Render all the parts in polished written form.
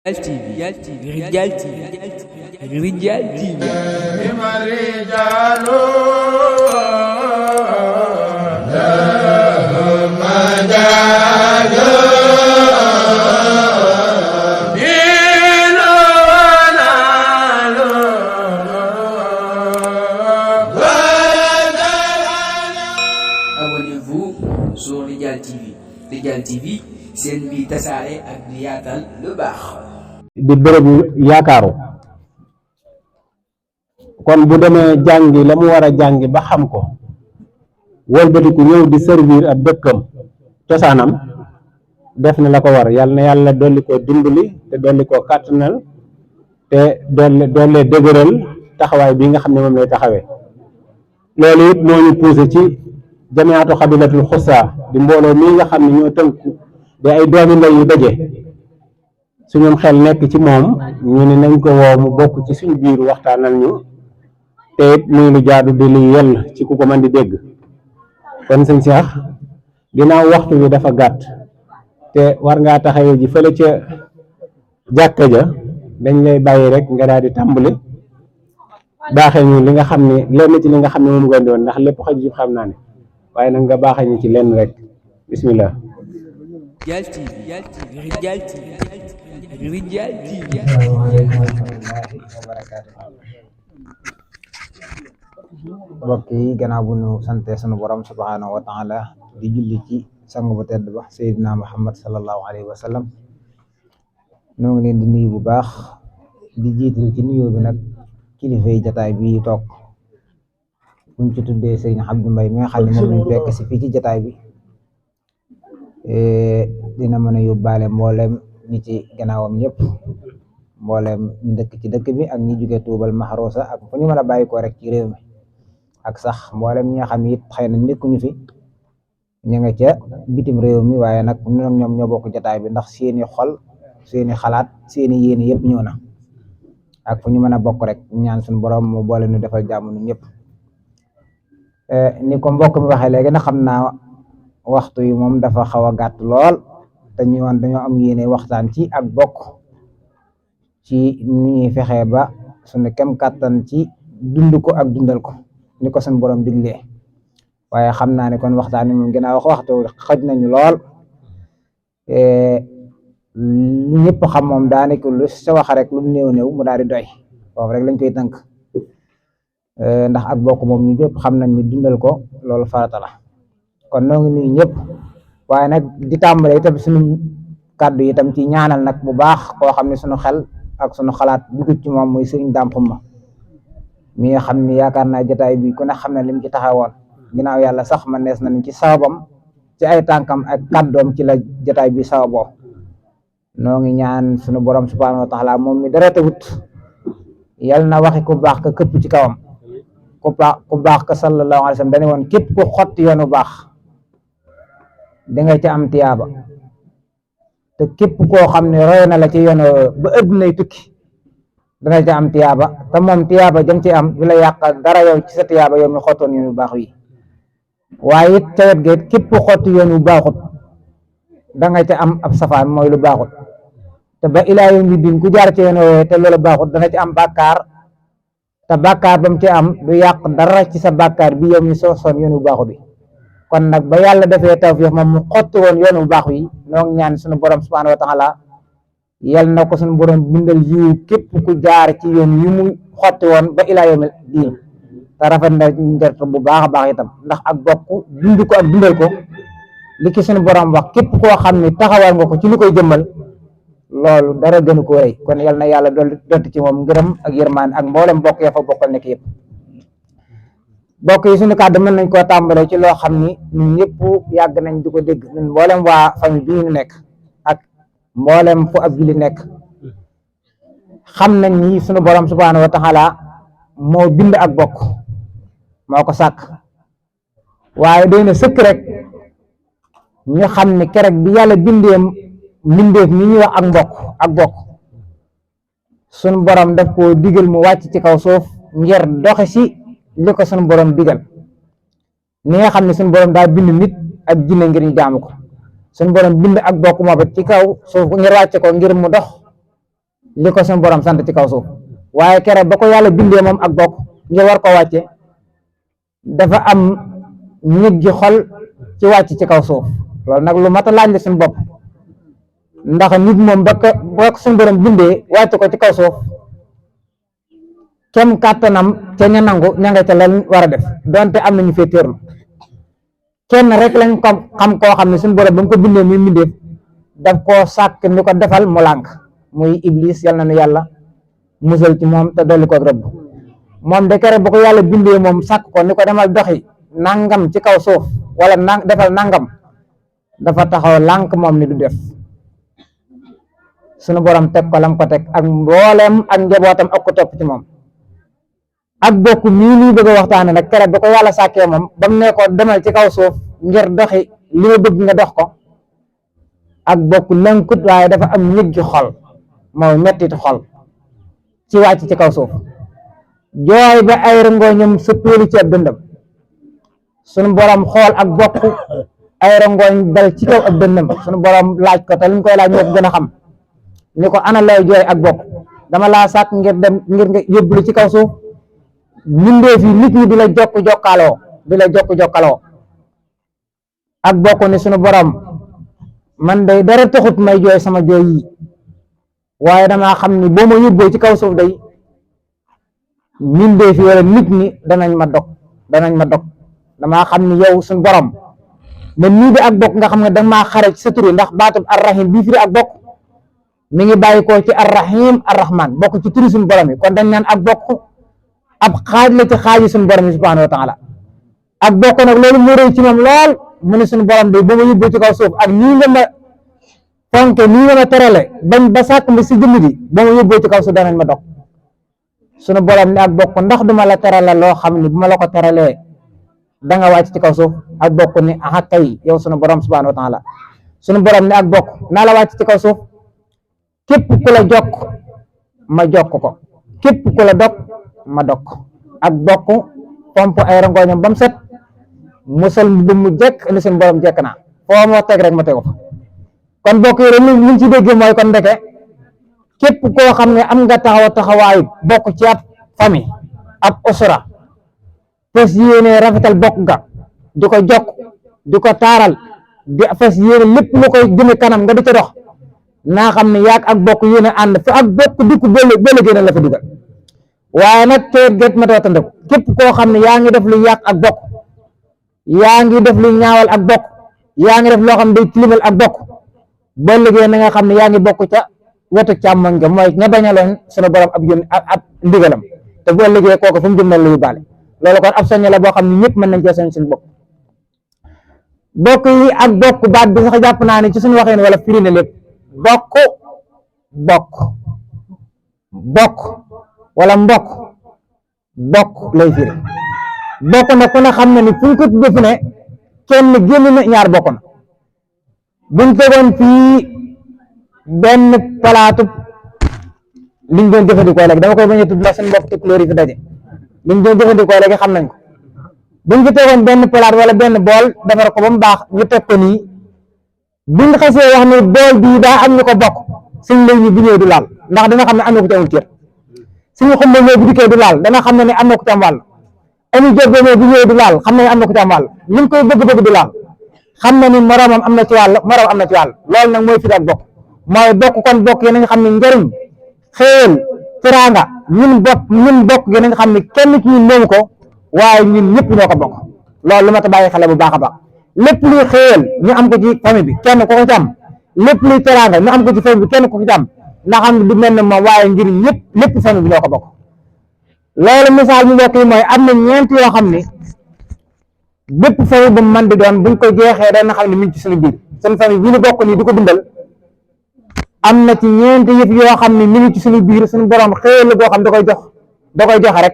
Rijal TV Rijal TV Abonnez-vous sur Rijal TV. Rijal TV seen bi tasaare ak di yaatal lu baax. di bërëbu yaakaaru kon bu demee jàngi la mu war a jàngi ba xam ko wëlbatiku ñëw di servir ab dëkkam cosaanam def na la ko war yàlla na yàlla dolli ko dimbali te dolli ko kàttanal te dolli dëgëral taxawaay bi nga xam ne moom lay taxawee loolu it moo ñu poussé ci jamiatu xabilatul xussa di mbooloo mii nga xam ne ñoo tënku di ay doomi ndey yu daje suñu xel nekk ci moom ñu ne nañ ko woo mu bokk ci suñu biir waxtaanal ñu te it muy lu jaadu di lu yell ci ku ko mën di dégg kon sëñ Cheikh ginnaaw waxtu wi dafa gàtt te war ngaa taxawee ji fële ca jàkka ja dañ lay bàyyi rek nga daal di tàmbali baaxee ñu li nga xam ne lenn ci li nga xam ne moom nga doon ndax lépp xaju ci xam naa ne waaye nag nga baaxee ñu ci lenn rek bismillah. Rijal TV Rijal TV Rijal TV. mbokk yi gannaaw bu ñu sante sunu borom subhanahu wa taala di julli ci sang bu tedd ba Seydina Muhammad sallallahu alayhi wa sallam ñoo ngi leen di nuyu bu baax di jiital ci nuyoo bi nag kilifa yi jataay bi toog buñ ci tuddee Sëriñ Abdou Mbaye mi nga xam ne moom lañ fekk si fii ci jataay bi dina mën a yóbbaale mboolem ñi ci gannaawam ñëpp mboolem ñu dëkk ci dëkk bi ak ñi jóge Tuubal Maxrosa ak fu ñu mën a bàyyi ko rek ci réew mi ak sax mboolem ñi nga xam ne it xëy na nekkuñu fi ñu nga ca bitim réew mi waaye nag ñoom ñoo bokk jataay bi ndax seeni xol seeni xalaat seeni yéene yëpp ñëw na ak fu ñu mën a bokk rek ñaan suñu borom mu boole ñu defal jàmm ñu ñëpp ni ko mbokk mi waxee léegi na xam naa waxtu yi moom dafa xaw a gàtt lool te ñu woon dañoo am yéene waxtaan ci ak bokk ci nu ñuy fexee ba suñu kem kàttan ci dund ko ak dundal ko ni ko suñu borom diglee waaye xam naa ne kon waxtaan yi moom gën a wax waxtu xaj nañu lool lu ñëpp xam moom daanaka lu sa wax rek lu mu néew mu daal di doy foofu rek lañ koy tënk ndax ak bokk moom ñu ñëpp xam nañ ni dundal ko loolu farata la kon noo ngi nuyu ñëpp waaye nag di tàmbale itam suñu kàddu yi itam ci ñaanal nag bu baax koo xam ne suñu xel ak suñu xalaat dugut ci moom muy Sëriñ Daam Xumma mi nga xam ni yaakaar naa jotaay bi ku ne xam ne lim ci taxawoon ginnaaw yàlla sax man nees nañ ci sababam ci ay tànkam ak kàddoom ci la jotaay bi sababoo noo ngi ñaan suñu borom subhanahu wa taala moom mi dara tawut yal na waxi ku baax ka këpp ci kawam ku baax ka sallallahu alayhi wa sallam dañu woon képp ku xotti yoonu baax da nga ci am tiyaaba te képp koo xam ne roy na la ci yoon ba addunay tukki danga ci am tiyaaba te moom tiyaaba jëm ci am du la yàqal dara yow ci sa tiyaaba yow mi xottoon yoon bu baax wi waaye it ca wet ga it képp xotti yoon bu baaxut danga ci am ab safaan mooy lu baaxut te ba ilaa yawmi diin ku jaar ci yoon te loolu baaxut danga ci am bàkkaar te bàkkaar ba mu ci am du yàq dara ci sa bàkkaar bi yow mi sosoon yoon bu baaxut bi kon nag ba yàlla defee tawfiix moom mu xotti woon yoon bu baax wi noo ngi ñaan suñu borom subhanahu wa taala yal na ko suñu borom bindal yiw képp ku jaar ci yoon yi mu xotti woon ba ilaa yawmi diin te rafet na njort bu baax a baax itam ndax ak bokk dund ko ak dundal ko li ki suñu borom wax képp koo xam ne taxawal nga ko ci li koy jëmmal loolu dara gënu ko rëy kon yal na yàlla dotti ci moom ngërëm ak yërmaan ak mboolem bokk ya fa bokkal nekk yëpp bokk yi suñu kàddu mën nañ koo tàmbalee ci loo xam ni ñun ñëpp yàgg nañ di ko dégg ñun mboolem waa famille bii ñu nekk ak mboolem fu ab julli nekk xam nañ ni suñu borom subhanahu wa taala moo bind ak bokk moo ko sàkk waaye doy na sëkk rek ñu xam ne kerek bi yàlla bindee mbindeef mi ñuy wax ak bokk suñu borom daf koo digal mu wàcc ci kaw suuf ngir doxe si li ko suñu borom digal ni nga xam ne suñu borom daa bind nit ak jinne ngir ñu jaamu ko suñu borom bind ak bokk moo ba ci kaw suuf ngir wàcce ko ngir mu dox li ko suñu borom sant ci kaw suuf waaye keroog ba ko yàlla bindee moom ak bokk ngir war ko wàcce dafa am nit gi xol ci wàcc ci kaw suuf loolu nag lu mat a laaj la suñu bopp ndax nit moom ba ko suñu borom bindee wàcc ko ci kaw suuf kem kàttanam ca ña nangu ña nga ca leen war a def donte am nañu fee téerlu kenn rek lañ ko xam koo xam ne suñu borom ba mu ko bindee muy mbindeef daf koo sàkk ni ko defal mu lànk muy iblis yal na nu yàlla musal ci moom te dolli ko rëbb moom de kere ba ko yàlla bindee moom sàkk ko ni ko demal doxi nangam ci kaw suuf wala defal nangam dafa taxaw lànk moom ni du def suñu borom teg ko lam ko teg ak mbooleem ak njabootam ak ko topp ci moom ak bokk mii nii bëgg a waxtaane nag kere ba ko yàlla sàkkee moom ba mu ne ko demal ci kaw suuf ngir doxi li ma bëgg nga dox ko ak bokk lënkut waaye dafa am nit gi xol mooy mettit xol ci wàcc ci kaw suuf jooy ba ay rangooñam sëppeelu ci ab dëndam suñu borom xool ak bokk ay rangooñ dal ci kaw ab dëndam suñu borom laaj ko te li ñu koy laaj moo ko gën a xam ni ko ana lay jooy ak bokk dama laa sàkk ngir nga yóbbulu ci kaw suuf mbindeef yi nit ñi di la jokkaloo ak bokk ni suñu borom man day dara taxut may jooy sama jooy yi waaye damaa xam ni boo ma yóbboo ci kaw suuf day mbindeef yi wala nit ñi danañ ma dog damaa xam ni yow suñu borom man nii di ak bokk nga xam ne danga maa xare ci sa turi ndax baatub arrahim bii firi ak bokk mi ngi bàyyi ko ci arrahim arrahman bokk ci turi suñu borom yi kon dañ naan ak bokk ab xaaj la ci xaaji suñu borom yi subhanahu wa taala ak bokk nag loolu mu rëy ci moom lool mu ne suñu borom de ba ma yóbboo ci kaw suuf ak nii nga ma fonke nii nga ma terale bañ ba sàkk ma si jëmm ji ba ma yóbboo ci kaw suuf danañ ma dog suñu borom ne ak bokk ndax duma la terale loo xam ni bu ma la ko teralee da nga wàcc ci kaw suuf ak bokk ni aha kay yow suñu borom subhanahu wa taala suñu borom ne ak bokk naa la wàcc ci kaw suuf képp ku la jokk ma jokk ko képp ku la dog ma dog ak bokk pomp ay rangooñam ba mu set musal bu mu jekk ni suñu borom jekk naa foo moo teg rek ma tegu fa kon bokk yi li ñu ci déggee mooy kon ndeke képp koo xam ne am nga taxawaayu bokk ci ab famille ab usra fas yéene rafetal bokk ga di ko jokk di ko taaral di fas yéene lépp lu koy jëme kanam nga di ca dox naa xam ne yaag ak bokk yéene ànd fa ak bokk dikku bële génne la fa dugal waaye nag teet get ma tawatandeko képp koo xam ne yaa ngi def lu yàq ak bokk yaa ngi def lu ñaawal ak bokk yaa ngi def loo xam ne day tilimal ak bokk ba liggéey na nga xam ne yaa ngi bokk ca wetu càmmoñ nga mooy ña bañaloon sunu borom ab ndigalam te boo liggéey kooku fu mu jëm la yóbbaale loolu kon ab soññe la boo xam ne ñëpp mën nañ cee soñ suñu bopp bokk yi ak bokk baat bi sax jàpp naa ne ci suñu waxeen wala firi na lépp bokk wala bokk lay firi bokk na ku ne xam ne ni fu ñu ko tuddee fu ne kenn génn na ñaar bokk na buñ tegoon fii benn palaatu liñ doon jëfandikoo léegi dama koy bañ a tudd ndax seen mbokk tukulóor yi fi daje liñ doon jëfandikoo léegi xam nañ ko buñ fi tegoon benn palaat wala benn bool defar ko ba mu baax ñu teg ko nii buñ xasee wax ne bool bii daa am ñu ko bokk suñ lay ñi bu ñëwee du laal ndax dana xam ne am na ko ci amul cër suñu xumba ñëw bu dikkee du laal dana xam ne ne am na ko ci am wàll amu jot ba bu ñëwee du laal xam ne am na ko ci am wàll ñu koy bëgg-bëgg du laal xam na ni moroomam am na ci wàll moroom am na ci wàll loolu nag mooy firi ak bokk mooy bokk kon bokk yi nañ xam ne njëriñ xéewal teraanga ñun bokk yi nañ xam ne kenn ci ñun moomu ko waaye ñun ñëpp ñoo ko bokk loolu lu ma ta bàyyi xale bu baax a baax lépp luy xéewal ñu am ko ci famille bi kenn ko ci am lépp luy teraanga ñu am ko ci famille bi kenn ko ci am ndax xam ne du mel ne moom waaye ngir ñëpp lépp famille bi ñoo ko bokk loolu misaal mi mbokk yi mooy am na ñeent yoo xam ni bépp famille bu man di doon buñ ko jeexee dana xam ne mi ngi ci suñu biir suñu famille bi ñu bokk nii di ko dundal am na ci ñeenti yëf yoo xam ne mi ngi ci suñu biir suñu borom xéewal boo xam da koy joxe rek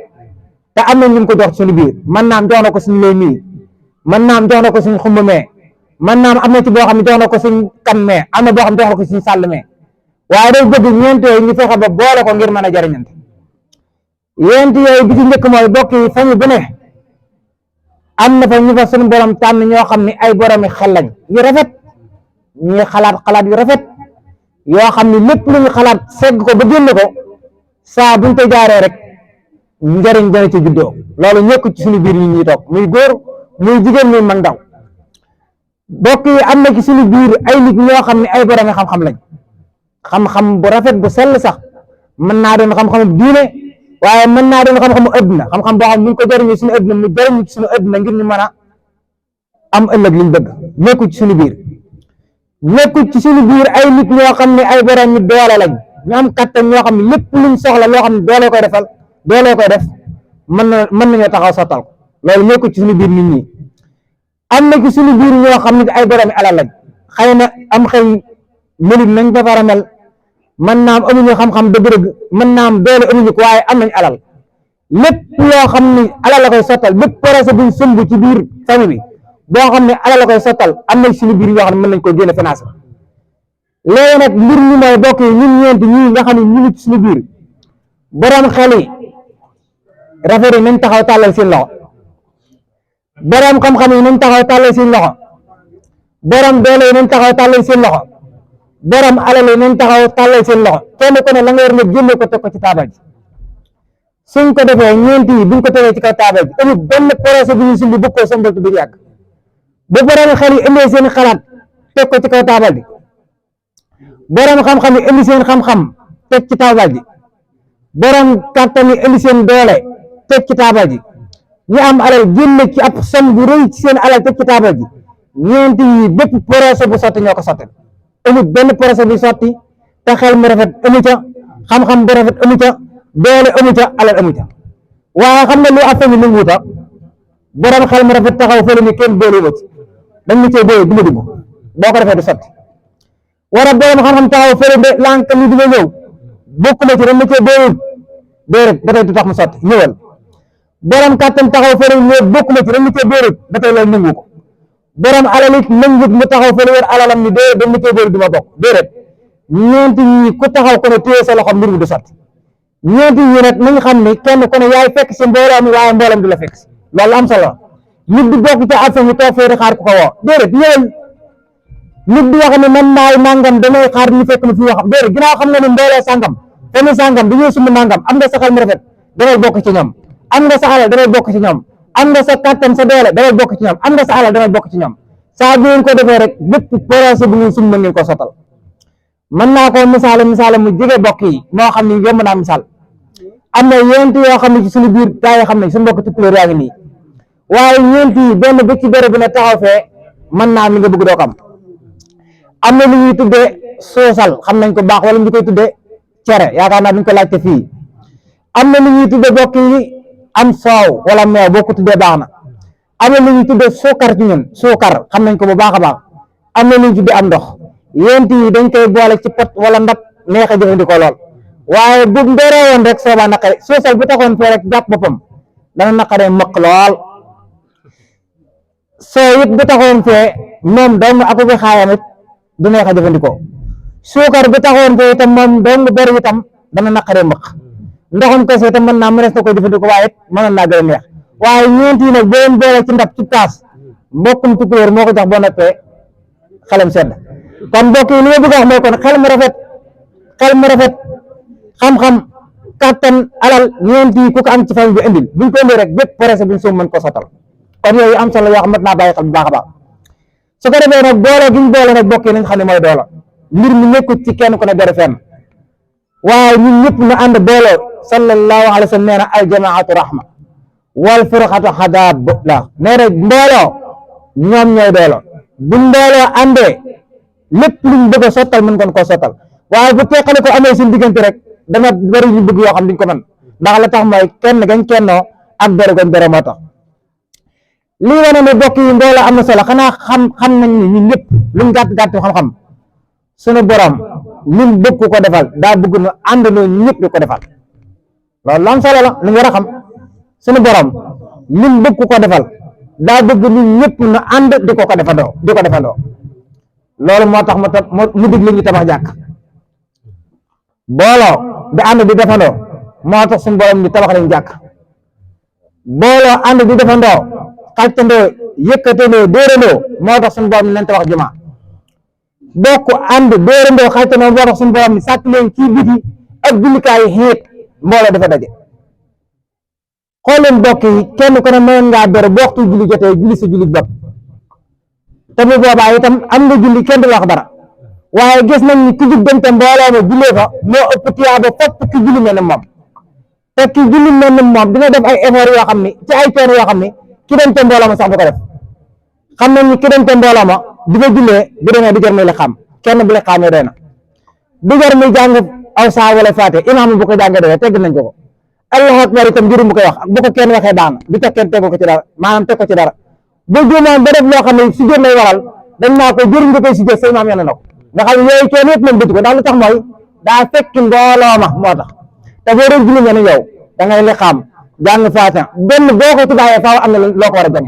te am na ñu ko jox suñu biir man naam jox na ko suñu lay mii man naam jox na ko suñu xumba mee man naam am na ci boo xam ne jox na ko suñu kan mee am na boo xam ne jox na ko suñu sàll mee waaye day bëgg ñeent yooyu ñu fexe ba boole ko ngir mën a jariñante ñeent yooyu bi ci njëkk mooy bokk yi famille bu ne am na fa ñu fa suñu borom tànn ñoo xam ne ay boromi xel lañ yu rafet ñuy xalaat yu rafet yoo xam ne lépp lu ñu xalaat segg ko ba génne ko saa buñ ko jaaree rek njëriñ dana ci juddoo loolu ñekk ci suñu biir ñi ñuy toog muy góor muy jigéen muy mag ndaw bokk yi am na ci suñu biir ay nit ñoo xam ne ay borom xam-xam lañ xam-xam bu rafet bu sell sax mën naa doon xam-xamu diine waaye mën naa doon xam-xamu adduna xam-xam boo xam ne ñu ko jëriñoo suñu adduna mu jëriñu ci suñu adduna ngir ñu mën a am ëllëg liñ bëgg nekku ci suñu biir nekku ci suñu biir ay nit ñoo xam ne ay borom ñu doole lañ ñu am kattan ñoo xam ne lépp luñ soxla loo xam ne doole koy defal doole koy def mën nañoo taxaw sottal ko loolu nekku ci suñu biir nit ñi am na ci suñu biir ñoo xam ne ay borom alal lañ xëy na am xëy melut nañ dafa war a mel mën naa am amuñu xam-xam dëgg-dëgg mën naa am doole amuñu ko waaye am nañ alal lépp loo xam ne alal la koy sottal bépp projet buñ sëmb ci biir famille bi boo xam ne alal la koy sottal am nañ suñu biir yoo xam ne mën nañ koo génne financé léegi nag mbir ñu mooy bokk yi ñun ñeenti ñii nga xam ne ñu ngi ci suñu biir borom xel yi rafet yi nañ taxaw tàllal seen loxo borom xam-xam yi nañ taxaw tàllal seen loxo borom doole yi nañ taxaw tàllal seen loxo borom alal yi nañ taxaw tàllal seen loxo kenn ku ne la nga yor nga génne ko teg ko ci taabal ji suñ ko defee ñeenti yi buñ ko tegee ci kaw taabal ji amul benn projet bu ñu sumb bëgg koo sombal du yàgg bu borom xel yi indee seen xalaat teg ko ci kaw taabal ji borom xam-xam yi indi seen xam-xam teg ci taabal ji borom kàttan yi indi seen doole teg ci taabal ji ñu am alal génne ci ab som bu rëy ci seen alal teg ci taabal ji ñeenti yi bépp projet bu sotti ñoo ko sotti amul benn projet bu sotti te xel mu rafet amu ca xam-xam bu rafet amu ca doole amu ca alal amu ca waaye xam nga lu affaire bi nangu wuta borom xel mu rafet taxaw fële ni kenn boole ma ci dañ ma cee boole du ma dugg boo ko defee du sotti war a borom xam-xam taxaw fële de lànk ni dina ñëw bokk ma ci dañ ma cee boole déedéet ba tey du tax mu sotti ñëwal borom kàttan taxaw fële ñëw bokk ma ci dañ ma cee boole ba tey loolu nangu ko borom alal it nangut mu taxaw fële yor alalam ni déedéet dañ ma cee boole du ma bokk déedéet ñeenti ñi ku taxaw ko ne téye sa loxo mbir mi du sotti ñeenti ñi nag nañ xam ne kenn ku ne yaay fekk si mbooloo mi waaye mbooloom du la fekk si loolu am solo nit di bokk ci affaire yi toog fee di xaar ku ko woo déedéet ñëwal nit di wax ne man maay nangam damay xaar ñu fekk na fi wax déedéet ginnaaw xam nga ne mbooloo sàngam famille sàngam dañuy sumb nangam am nga sa xel mu rafet damay bokk ci ñoom am nga sa alal damay bokk ci ñoom am nga sa kàttan sa doole damay bokk ci ñoom am nga sa alal damay bokk ci ñoom saa bu ngeen ko defee rek bépp projet bu ngeen sumb mën ngeen ko sottal mën naa ko misaale mu jege bokk yi moo xam ne yomb naa misaal am na ñeent yoo xam ne ci suñu biir gaa yi xam ne suñu mbokk tukulóor yaa ngi nii waaye ñeent yi benn bu ci béréb bu ne taxaw fee mën naa am li nga bëgg doo ko am na lu ñuy tuddee soosal xam nañ ko baax wala ñu koy tuddee cere yaakaar naa duñ ko laajte fii am na lu ñuy tuddee bokk yi am soow wala meew boo ko tuddee baax na am na lu ñuy tuddee suukar ci ñun suukar xam nañ ko bu baax a baax am na lu ñuy tuddee am ndox yéent yi dañ koy boole ci pot wala ndab neex a jëfandikoo lool waaye bu ndoree woon rek soobaa naqare soosal bu taxoon fee rek jàpp boppam dana naqaree mëq lool soo it bu taxoon fee moom dong ak bi xaayam it du neex a jëfandikoo suukar bu taxoon fee itam moom dong bari itam dana naqaree mëq ndoxum kese itam mën naa mënees na koy jëfandikoo waaye it mënoon naa gën a neex waaye ñeent yi nag boo leen boole ci ndab ci taas mbokkum tukulóor moo ko jox boo noppee xelam sedd kon mbokk yi li ma bëgg a wax mooy kon xel mu rafet xam-xam kàttan alal ñeent yi ku ko am ci famille bi indil buñ ko indee rek bépp projet buñ soom mën ko sottal kon yooyu am solo yoo xam mat naa bàyyi xel bu baax a baax su ko defee nag boole gi ñu boole nag bokk yi nañ xam ne mooy doole mbir mi nekkut ci kenn ku ne dara fenn waaye ñun ñëpp ñu ànd booloo sallallahu alayhi wa sallam nee na al jamaatu rahma wal furqatu xadaab la nee na mbooloo ñoom ñooy doolo bu mbooloo àndee lépp luñ bëgg a sottal mën kon koo sottal waaye bu teqale ko amee seen diggante rek dana bëri ñu bëgg yoo xam duñ ko mën ndax la tax mooy kenn gañ kennoo ak bere gañ bere moo tax lii wane ne bokk yi mbooloo am na solo xanaa xam nañ ni ñun ñëpp luñ gàtt xam-xam sunu borom lim bëgg ko defal daa bëgg nu ànd noo ñëpp di ko defal loolu am solo la lu ñu war a xam sunu borom lim bëgg ko defal daa bëgg ñun ñëpp nu ànd di ko defandoo loolu moo tax mu dig li ñu tabax jàkk booloo di ànd di defandoo moo tax suñu borom ñu tabax lañu jàkk booloo ànd di defandoo xaltandoo yëkkatandoo dóorandoo moo tax suñu borom ñu leen tabax jumaa bokk ànd dóorandoo xàccandoo boo tax suñu borom ni sàkk leen ci biti ak jullikaay xeet mbooloo dafa daje. xool leen bokk yi kenn ku ne mën ngaa bere bu waxtu julli jotee julli sa julli bopp te bu boobaa itam am nga julli kenn du wax dara waaye gis nañ ni ku jug dem te mbooloo ma jullee fa moo ëpp tiyaaba fopp ki julli mel ne moom te ki julli mel ne moom dina def ay effort yoo xam ni ci ay coono yoo xam ni ki dem te mbooloo ma sax du ko def. xam nañ ni ki dem te mbooloo ma di fa jullee bu demee du jar muy li xam kenn bu li xaamee doy na du jar muy jàng aw saa wala faate imaam bu ko jàngee doy tegg nañ ko allahu akbar itam jërum bu koy wax bu ko kenn waxee baax na du tax kenn tegu ko ci dara maanaam teg ko ci dara bu juumoon ba def loo xam ne si jot lay waral dañ naa ko jëriñ nga koy si jot say maam yàlla na ko nga xam ne yooyu kenn yëpp nañ bëtt ko ndax lu tax mooy daa fekk mbooloo ma moo tax te boo doon julli ñeneen yow da ngay li xam jàng faate benn boo ko ci bàyyee faaw am na loo ko war a jàng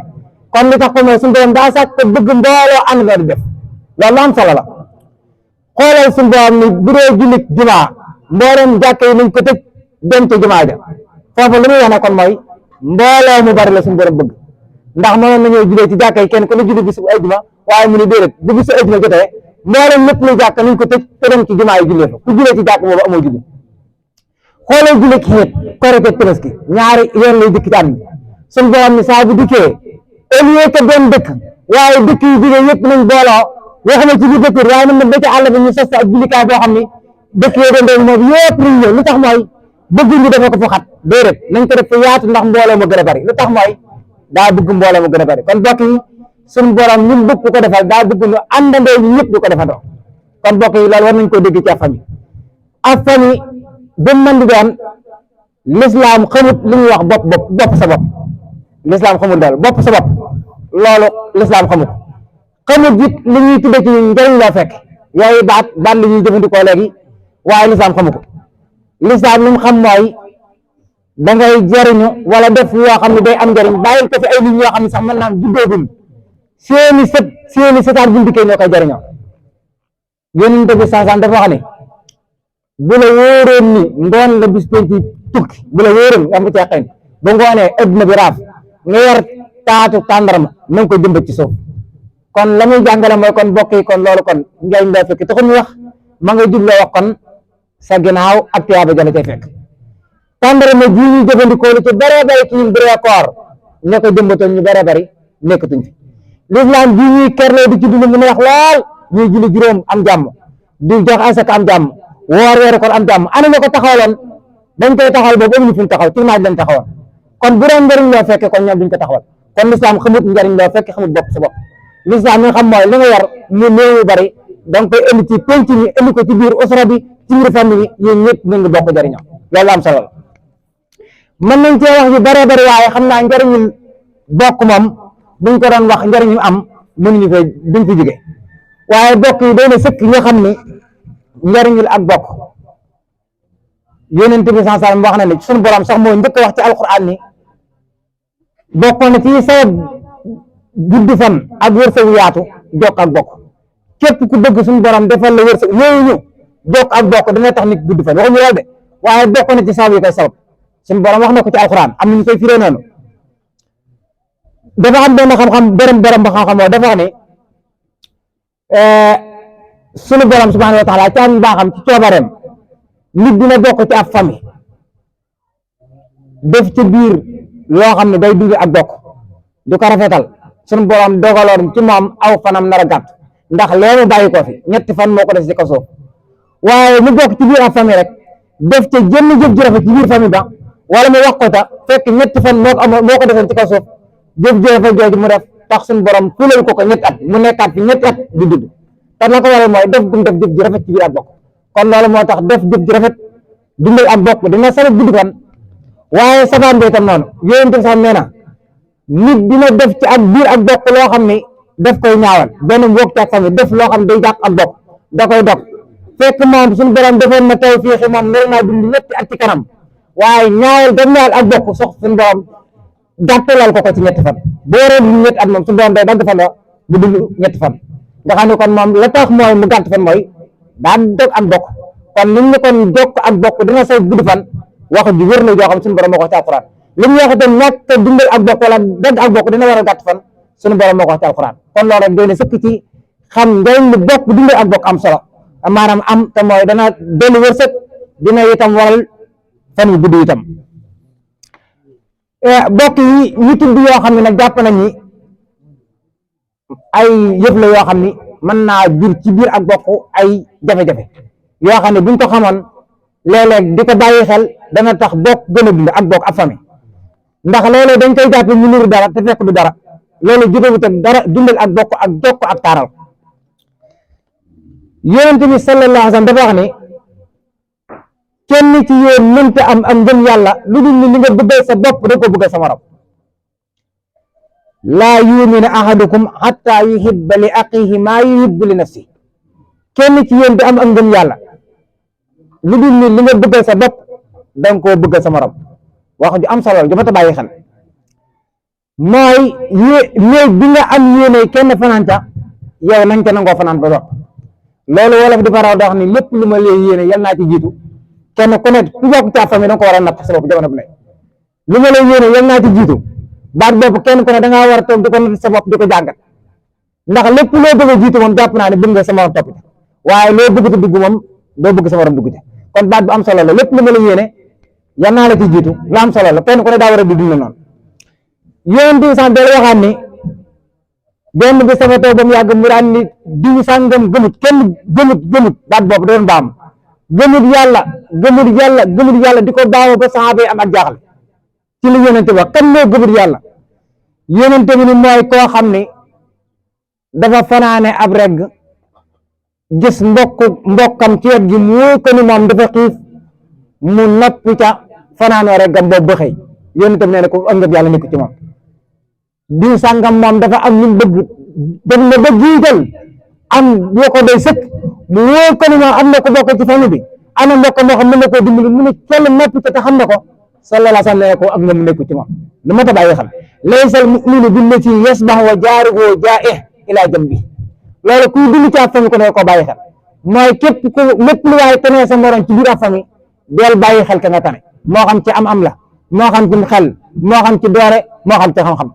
kon li tax ko mooy suñu borom daa sàkk te bëgg mbooloo ànd nga di def loolu am solo la xoolal suñu borom ni bu dee jullit jumaa mboolem jàkk yi nañ ko tëj dem ca jumaa ja foofu li muy wax ne kon mooy mbooloo mu bari la suñu borom bëgg ndax mënoon nañoo julee ci jàkk yi kenn ku ne julli bisu ajjuma waaye mu ni déedéet bu bisu ajjuma jotee mboolem lépp lu jàkk nañ ko tëj te dem ci jumaa yi jullee fa ku julee ci jàkk boobu amoo julli xoolal julli xeet korite tabaski ñaari yoon lay dikk ci at mi suñu borom ni saa bu dikkee au lieu que benn dëkk waaye dëkk yi jógee yëpp nañ booloo yoo xam ne ci biir dëkk yi waaye nañ ba ci àll bi ñu sos ak jullikaay boo xam ni dëkk yooyu doon moom yëpp nañ ñëw lu tax mooy bëgg ñu dafa ko fa xat déedéet nañ ko def fa yaatu ndax mbooloo ma gën a bari lu tax mooy daa bëgg mbooloo ma gën a bari kon bokk yi suñu borom ñun bëgg ku ko defal daa bëgg ñu àndandoo ñu ñëpp du ko defandoo kon bokk yi loolu war nañ koo dégg ci famille ak famille bu mën di doon l'islam xamut li ñuy wax bopp sa bopp l'islam xamul loolu bopp sa bopp loolu l'islam xamut xamut it li ñuy tudde ci njëriñ loo fekk yooyu baat li ñuy jëfandikoo léegi waaye l'islam xamu ko l'islam li mu xam mooy da ngay jëriñu wala def yoo xam ne day am njëriñ bàyyil ko fi ay nit ñoo xam ne sax mën naa am juddoogul seeni sëtaat buñ dikkee ñoo koy jëriñoo yonent bi sansaan dafa wax ne bu la wóoroon ni ngoon la bis penc tukki bu la wóoroon am nga cee xëy ba ngoonee adduna bi raaf nga yor taatu tàndarma na nga ko jëmbat ci suuf kon la muy jàngale mooy kon bokk yi kon loolu kon njëriñ loo fekk taxul ñu wax ma nga jubloo wax kon sa ginnaaw ak tiyaaba jala cay fekk tàndarma ji ñu jëfandikoo lu ci bëree bëri ci ñun bëree koor ña ko jëmbatoon ñu bëree bëri nekkatuñ fi l'islam ji ñuy kerloo di ci dund mu neex lool ñuy julli juróom am jàmm di jox asaka am jàmm woor weeru kon am jàmm ana ñu ko taxawaloon dañ koy taxawal boobu amuñu fi mu taxaw ci naaj lañ taxawal kon bu doon njëriñ loo fekke kon ñoom duñ ko taxawal kon l'islam xamut njëriñ loo fekke xamut bopp sa bopp l'islam mi nga xam mooy li nga yor mu néew yu bari danga koy indi ci penc mi indi ko ci biir usra bi ci biir famille yi yéen ñëpp ñu ngi bokk jëriñoo loolu am solo la mën nañ cee wax yu bëree bëri waaye xam naa njëriñul bokk moom buñ ko doon wax njëriñu am mënuñu fee duñ fi jóge waaye bokk yi doy na sëkk ñoo xam ne njëriñul ak bokk yonent bi sallallahu alayhi wasallam wax na ne suñu borom sax moo njëkk wax ci alquran ni bokk na ci sabab gudd fan ak wërsëgu yaatu jokk ak bokk képp ku bëgg suñu borom defal la wërsëg yooyu ñu jokk ak bokk dina tax nit gudd fan waxuñu loolu de waaye bokk na ci sabab yi koy sabab suñu borom wax na ko ci alquran am na ñu koy firee noonu dafa am benn xam-xam borom ba xam-xam moo dafa wax ne suñu borom subhanahu wa taala ci am baaxam ci coobareem nit dina bokk ci ab famille def ci biir loo xam ne day dund ak bokk du ko rafetal suñu borom dogaloon ci moom aw fanam nar a gàtt ndax leemu bàyyi ko fi ñetti fan moo ko des ci kaw suuf waaye mu bokk ci biir ab famille rek def ca jënn jëf ju rafet ci biir famille ba wala mu wax ko ta fekk ñetti fan moo ko defoon ci kaw suuf jëf ju rafet jooju mu def tax suñu borom fulal ko ñetti at mu nekkaat fi ñetti at di dund te la ko waral mooy def gum def jëf ju rafet ci biir ak bokk kon loolu moo tax def jëf ju rafet dundal ak bokk dina sabab gudd fan waaye sabaan bi itam noonu yonent sax nee na nit dina def ci ak biir ak bokk loo xam ni daf koy ñaawal benn mbokk ci ak famille def loo xam ne day jàpp ak bokk da koy dog fekk moom suñu borom defoon na taw fii xi moom nar naa dund ñetti at ci kanam waaye ñaawal dam ñaawal ak bokk sox suñu borom gàttalal ko ci ñetti fan boo waree dund ñetti at moom suñu borom day dagg fan la bu dund ñetti fan nga xam ne kon moom la tax mooy mu gàtt fan mooy daa dog ak bokk kon liñ ne kon jokk ak bokk dina say gudd fan wax ju wér la joo xam suñu borom moo ko ci alquran li ñu wax itam ñàkk dundal ak bokk wala dagg ak bokk dina war a gàtt fan suñu borom moo ko ci alquran kon loolu rek doy na sëkk ci xam njëriñ lu bokk dundal ak bokk am solo maanaam am te mooy dana dolli wërsëg dina itam waral fan yu gudd itam bokk yi ñu tudd yoo xam ne nag jàpp nañ ni ay yëf la yoo xam ni mën naa jur ci biir ak bokk ay jafe-jafe yoo xam ne buñ ko xamoon léeg-léeg di ko bàyyi xel dana tax bokk gën a dund ak bokk ak famille ndax léeg-léeg dañ koy jàppe mu niru dara te fekk du dara loolu jógewut ak dara dundal ak bokk ak jokk ak taaral yonent bi sallallahu alayhi wa sallam dafa wax ni kenn ci yéen mënta am ak ngëm yàlla lu dul ni li nga bëggal sa bopp da ko bëggal sa morom laa yuminu ahadukum hatta yuhibba li aqihi maa yuhibbu li nafsi kenn ci yéen du am ak ngëm yàlla lu dul ni li nga bëggal sa bopp danga koo bëggal sa morom wax ju am solo ju mat a bàyyi xel mooy néeg bi nga am yéene kenn fanaan ca yow nañ ca nangoo fanaan ba dox loolu wolof di faral di wax ni lépp lu ma lee yéene yal naa ci jiitu kenn ku ne ku bokk ci famille da nga ko war a natt sa bopp jamono bu ne lu ma lee yéene yal naa ci jiitu baat boobu kenn ku ne da ngaa war a toog di ko natt sa bopp di ko jàngat ndax lépp loo bëgg a jiitu moom jàpp naa ne bëgg nga sa morom topp ci waaye loo bëgg te dugg moom doo bëgg sa morom dugg ci kon baat bu am solo la lépp lu ma la yéene yal naa la ci jiitu lu am solo la kenn ku ne daa war a di dund noonu yéen di sax del waxaat ni benn bi sama toog ba mu yàgg mu daan ni diw sàngam gëmut kenn gëmut baat boobu doon baam gëmut yàlla di ko baaw ba saxaaba yi am ak jaaxle ci li yonente wax kan moo gëmut yàlla yonente bi ni mooy koo xam ni dafa fanaane ab regg gis mbokkam ci wet gi mu ko ni moom dafa xiif mu noppi ca fanaanoo reggam boobu ba xëy yonente bi nee na ko ak ngëm yàlla nekk ci moom diw sàngam moom dafa am lu bëgg def na ba jiital am boo ko doy sëkk mu wóor ko ni moom am na ko bokk ci famille bi ana mbokk moo xam mën na koo dimbali mu ne cell noppi ca te xam na ko sallallahu alayhi wa sallam ne ko ak ngëm nekk ci moom lu mat a bàyyi xam laysal mu'minu billati yasbahu wa jaaruhu jaa'ih ilaa jambi loolu kuy dund ci ab famille ko ne koo bàyyi xel mooy képp ku lépp lu waaye tenee sa morom ci biir ab famille del bàyyi xel ka nga tane moo xam ci am la moo xam ci xel moo xam ci doore moo xam ci xam-xam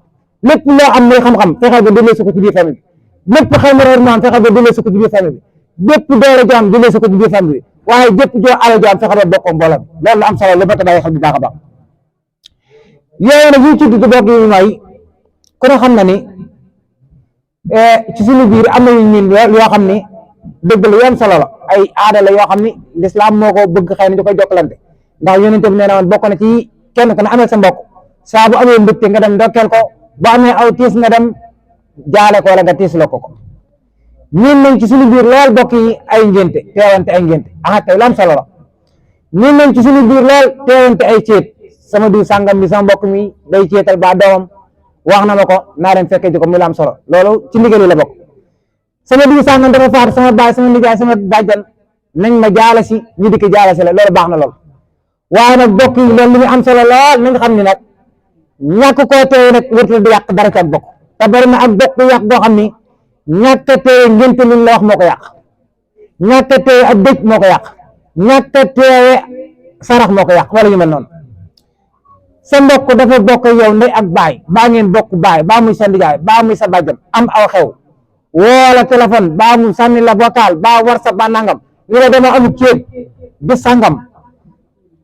lépp loo am muy xam-xam fexeel ba delloo si ko ci biir famille bi lépp xel mu réer moom fexeel ba delloo si ko ci biir famille bi bépp doore joo am delloo si ko ci biir famille bi waaye jëpp joo alal joo am fexeel ba bokk mbooloo bi loolu la am solo lu ba ta bàyyi xel bu baax a baax yooyu nag yu ci dugg bokk yi mooy ku ne xam na ni ci suñu biir am na ñun yoo xam ni dëgg la yu am solo la ay aada la yoo xam ni lislaam moo ko bëgg xëy na di koy jokkalante ndax yonent bi nee na woon bokk na ci kenn ku ne amee sa mbokk saa bu amee mbégte nga dem ndokkeel ko bu amee aw tiis nga dem jaale ko wala nga tiis la ko ñun nañ ci suñu biir lool bokk yi ay ngénte teewante ay ngénte kay lu am solo la ñun nañ ci suñu biir lool teewante ay céet sama diw sàngam bi sama mbokk mi day céetal ba doomam wax na ma ko naa dem fekkee ji ko mu la am solo loolu ci ndigal yi la bokk sama diw sàngam dafa faatu sama baay sama nijaay sama bàjjan nañ ma jaala si ñu dikk jaala si la loolu baax na lool waaye nag bokk yi loolu li ñu am solo lool nañ xam ni nag ñàkk koo teew nag wërta di yàq dara ci ak bokk te bari na ak bokk yàq boo xam ni ñàkk a teew ngénte luñ la wax moo ko yàq ñàkk a teew ak dëj moo ko yàq ñàkk a teewe sarax moo ko yàq wala ñu mel noonu sa mbokk dafa bokk yow ndey ak baay baa ngeen bokk baay baa muy sa ndijaay baa muy sa bàjjan am aw xew woola téléphone baa mu sànni la vocal baa WhatsApp baa nangam ñu la dama amul ceeb bi sangam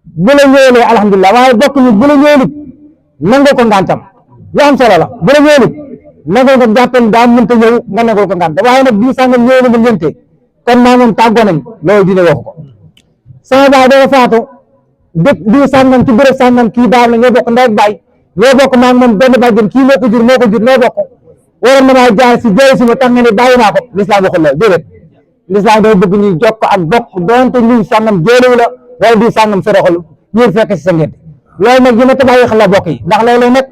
bu la ñëwee alhamdulilah waaye bokk ñu bu la ñëwee nangoo ko ngantam lu am solo la bu la ñëwee nangoo ko jàppal daa mënta ñëw nga nangoo ko ngant waaye nag bii sangam ñëwee na ma ñeente kon maa moom tàggoo nañ loolu dina wax ko sama baay dafa faatu dëkk bii sangam ci béréb sangam kii baax na ñoo bokk ndey ak baay ñoo bokk maa ngi moom benn bàjjen kii moo ko jur ñoo bokk waroon na maa jaar si jëri si ma tax nga ne bàyyi naa ko lislaam waxul loolu déedéet lislaam dafa bëgg ñuy jokk ak bokk doonte ñu sangam jéelewu la wala di sangam sa roxalu ñuy fekk si sa ngénte loolu nag yi ma tabaay xel la bokk yi ndax léeg-léeg nag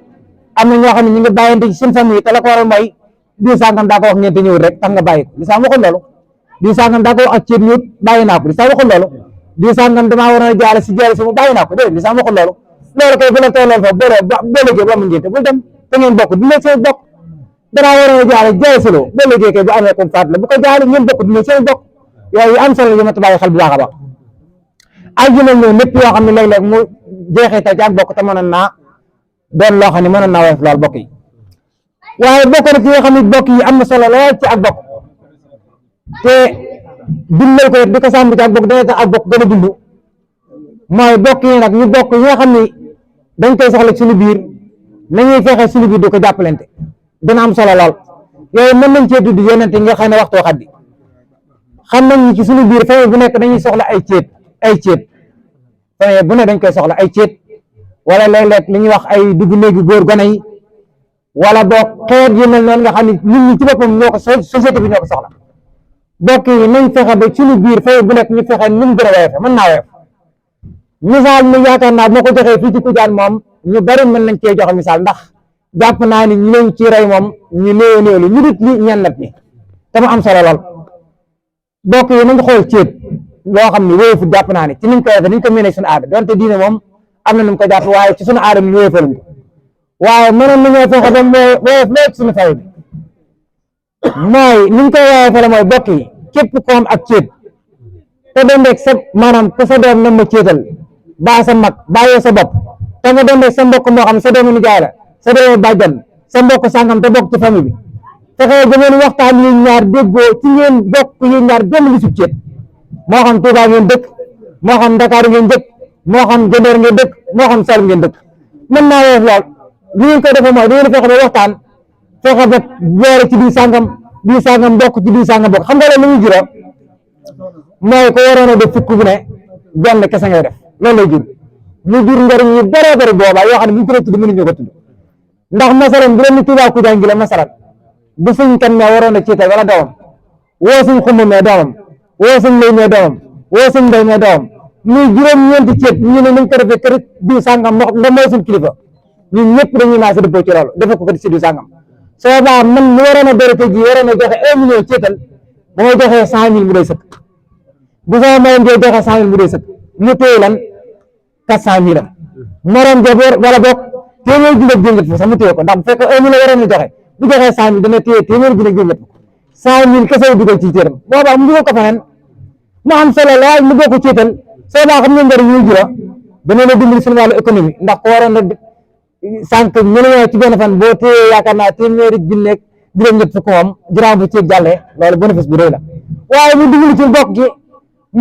am na ñoo xam ne ñu ngi bàyyante ci seen famille te la ko waral mooy di sangam daa ko wax ngénte ñëwul rek tax nga bàyyi ko lislaam waxul loolu di sangam daa ko wax ak ceeb ñëwut bàyyi naa ko lislaam waxul loolu di sangam damaa waroon a jaale si jaale si mu bàyyi naa ko déedéet lislaam waxul loolu loolu kay bu la tey loolu fa boo léegi ba mu ngénte bul dem te ngeen bokk dina seen bokk danaa waroon a jaale jaale si loo boo léegi kay bu amee comme faat la bu ko jaale ngeen bokk dina seen bokk yooyu am solo yi ma tabaay xel bu baax a baax ay jëmel noonu lépp yoo xam ne léeg-léeg mu jeexital ci ak bokk te mënoon naa doon loo xam ne mënoon naa woyof lool bokk yi waaye bokk na ci nga xam ne bokk yi am na solo lool ci ak bokk te dundal ko di ko sàmm ci ak bokk dana tax ak bokk gën a dund mooy bokk yi nag ñu bokk yi nga xam ni dañ koy soxla suñu biir nañuy fexe suñu biir di ko jàppalante dina am solo lool yooyu mën nañ cee tudd yonente nga xam ne waxtu xaddi xam nañ ni ci suñu biir famille bu nekk dañuy soxla ay ceet famille bu ne dañ koy soxla ay ceet wala léeg-léeg li ñuy wax ay dugg néegi góor gone yi wala boog xeet yu mel noonu nga xam ne nit ñi ci boppam ñoo ko société bi ñoo ko soxla bokk yi nañ fexe ba suñu biir famille bu nekk ñu fexe nu mu gën a woyofe mën naa woyof misaal mi yaakaar naa moo ko joxee fii ci Kujaan moom ñu bari mën nañ cee joxe misaal ndax jàpp naa ni ñu leen ci rey moom ñu néew néew lu ñu dit li ñen nat ñi te mu am solo lool bokk yi nañ xool ceet loo xam ne wéyefu jàpp naa ni ci niñ koy defee niñ ko mënee suñu aada donte diine moom am na nu mu ko jàpp waaye ci suñu aada mi wéyefaluñ ko waaye mënoon nañoo fexe ba woyof léeg suñu fay bi mooy niñ koy woyofale mooy bokk yi képp ko am ak ceet te dendeeg sa maanaam ko sa doom nam ma ceetal baa sa mag bàyyee sa bopp te nga dendeeg sa mbokk moo xam sa doomu nijaay la sa doomu bàjjan sa mbokk sàngam te bokk ci famille bi fexe ba ngeen waxtaan yi ñaar déggoo ci ngeen bokk yi ñaar benn li sub ceet moo xam Tuuba ngeen dëkk moo xam Dakar ngeen dëkk moo xam Jandeer ngeen dëkk moo xam Saalum ngeen dëkk mën naa woyof lool li ngeen koy defee mooy da ngeen fexe ba waxtaan fexe ba boole ci bii sàngam bokk ci bii sàngam bokk xam nga loolu lu muy juróom mooy ko waroon a def fukk bu ne benn kese ngay def loolu lay jur mu jur njëriñ yu bëree bëri boobaa yoo xam ne bu ñu ko tudd mënuñu ko tudd ndax masalan bu leen ni Tuuba Kujaan gi la masalan bu suñ kan ne waroon a ceetal wala doomam woo suñ xumb mee doomam woo suñ lay mee doomam woo suñ mbay mee doomam muy juróom-ñeenti ceet ñu ne nañ ko defee kër diw sàngam ndax mooy suñ kilifa ñun ñëpp dañuy maase dëppoo ci loolu defe ko si diw sàngam soo baa man mu waroon a dérete ji waroon a joxe 1 million ceetal ba may joxee 100 000 mu doy sëkk bu sama mayam jee joxe 100 000 mu doy sëkk mu téye lan 400 000 am morom jaboor wala boog téeméer junni ak juróom-ñett sax mu téye ko ndax bu fekkee 1 million waroon a joxe bu joxee 100 000 dana téye téeméer junni ak juróom-ñett 100 000 kese yu dugal ci téeram boobaa mu dugal ko feneen mu am solo lool mu bokk ceetal soo baa xam ne njëriñ ñu jura dana la dimbali suñu wàllu économie ndax ko waroon a sànq million ci benn fan boo téyee yaakaar naa téeméeri junni ak juróom-ñett fukk moom juróom bu ceeb jàllee loolu bénéfice bu rëy la waaye mu dimbali ci bokk gi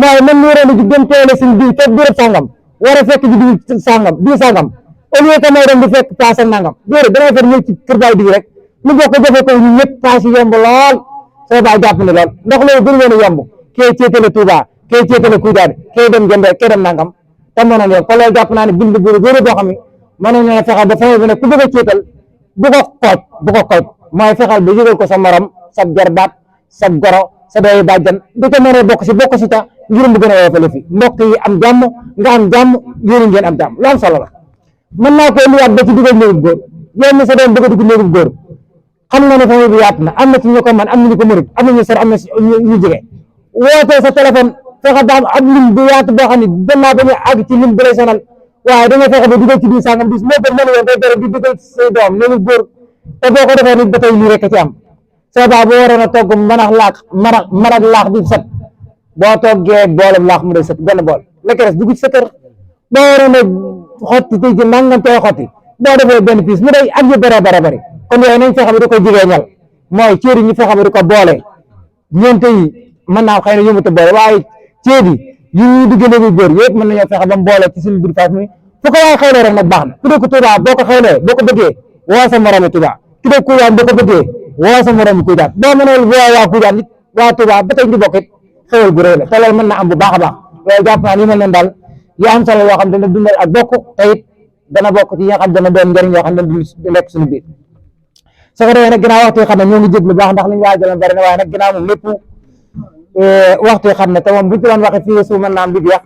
mooy man mi waroon a jug dem teele suñu diw te béréb sàngam war a fekk ji diw sàngam au lieu que may dem di fekk paas ak nangam déedéet damay fekk ñëw ci kër baay diw rek mu bokk jafe ko ñu ñëpp paas yi yomb lool soo baa jàpp ne lool ndax loolu gën leen a yomb kee ceetale Touba kee ceetale Kujaan kee dem Jandeer kee dem nangam te mënoon yoon kon loolu jàpp naa ne bind bu gën a boo xam ne mënoon na fexe ba famille bi ne ku bëgg a ceetal bu ko kooj mooy fexeel ba yëgal ko sa morom sa jarbaat sa goro sa doy bàjjan du ko mën a bokk si ta ngir mu gën a woyofale fi mbokk yi am jàmm nga am jàmm yéen ngeen am jàmm lu am solo la mën naa ko indiwaat ba ci dugal néegub góor yéen sa doom bëgg a dugg néegub góor xam nga ne famille bi yaatu na am na ci ñu ko man am na ñu ko mënut am na ñu sor am na ñu jege wootee sa téléphone fexe ba am lim bu yaatu boo xam ne gannaaw ba ñu àgg ci lim bu lay sonal waaye da nga fexe ba dugal ci biir sàngam bis moo gën mën woon day dara di dugal say doom néegub góor te boo ko defee nit ba tey lii rek ci am soo baa boo waroon a togg marax laax bi set boo toggee boolem laax mu day set benn bool la ko des dugg ci sa kër boo waroon a xotti tey ci nangam tey xotti boo defee benn piis mu day ak yu bare bari kon yooyu nañ fexe ba di ko jigéeñal mooy céeri ñu fexe ba di ko boole ñeente yi mën naa xëy na yëmata boole waaye ceedi yi ñuy dugg léegi góor yëpp mën nañoo fexe ba mu boole ci suñu biir faas mi fu ko waaye xewlee rek nag baax na ku dëkk Touba boo ko xewlee boo ko bëggee woo sa moromi Touba ku dëkk Kujaan boo ko bëggee woo sa moromi Kujaan boo mënee woo waa Kujaan it waa Touba ba tey ñu bokk it xewal gu rëy la te loolu mën na am bu baax a baax loolu jàpp naa ni mel noonu daal yu am solo yoo xam dana dundal ak bokk te it dana bokk ci yi nga xam dana doon njëriñ yoo xam ne du nekk suñu biir soo ko defee nag ginnaaw waxtu yi xam ne ñoo ngi jéglu baax ndax li ñu waajaloon bari na waaye nag ginnaaw moom lépp waxtu yi xam ne te moom buñu ci doon waxe fii su mën naa am bi jeex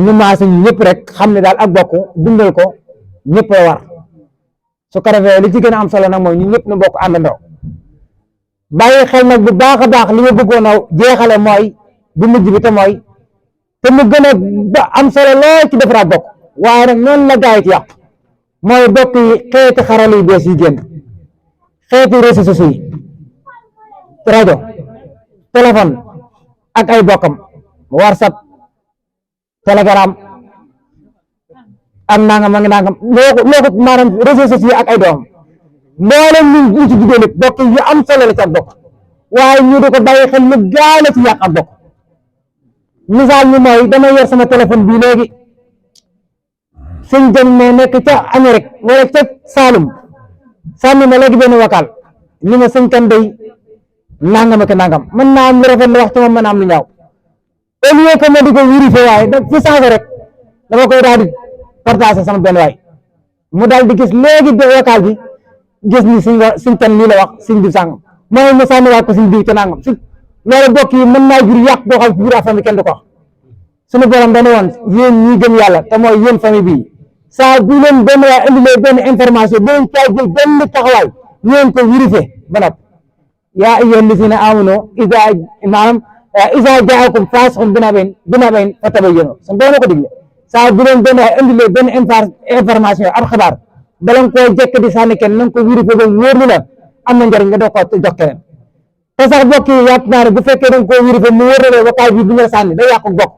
ñu maase ñu ñëpp rek xam ne daal ak bokk dundal ko ñëpp la war su ko defee li ci gën a am solo nag mooy ñu ñëpp nu bokk àndandoo bàyyi xel nag bu baax a baax li ma bëggoon a jeexale mooy bu mujj bi te mooy te mu gën a am solo lool ci defaraat bokk waaye nag noonu la gaa yi ci yàq mooy bokk yi xeeti xarala yu bees yi génn xeeti réseaux sociaux yi rajo téléphone ak ay bokkam WhatsApp Telegram am nangam ak nangam loo ko maanaam réseaux sociaux yi ak ay doom mboolem ñu ci jigéen bokk yu am solo la ci ak bokk waaye ñu di ko bàyyi xel lu gaaw la ci yàq ak bokk. misaal mi mooy dama yor sama téléphone bii léegi sëñ jëm ne nekk ca Amérique wala ca Saalum sànni ma léegi benn vocal li ma sëñ kan day nangam ak nangam mën naa am lu rafet la wax ci moom mën naa am lu ñaaw au lieu que ma di ko vérifier waaye da fi sensé rek dama koy daal di partager sama benn waay mu daal di gis léegi de vocal bi gis ni suñ kan lii la wax suñ diw sàngam mooy ma sànni waat ko suñ diw ca nangam si loolu bokk yi mën naa jur yàq boo xam ci biir famille kenn du ko wax suñu borom dana woon yéen ñi gëm yàlla te mooy yéen famille bii saa bu leen benn waay indilee benn information bu leen caa jël benn taxawaay ngeen ko vérifier ba noppi yaa ayyuhal lazina amanu iza jaakum faasiqun binaba'in fatabayyanu suñu borom ko digle saa bu leen benn waay indilee benn information ab xibaar bala nga koo jekk di sànni kenn na nga ko vérifier ba wóor ni la am na njëriñ nga doog ko jox keneen te sax bokk yi yaat naa ne bu fekkee da nga koo vérifier mu wóor na vocal bi bu ñu la sànni day yàq bokk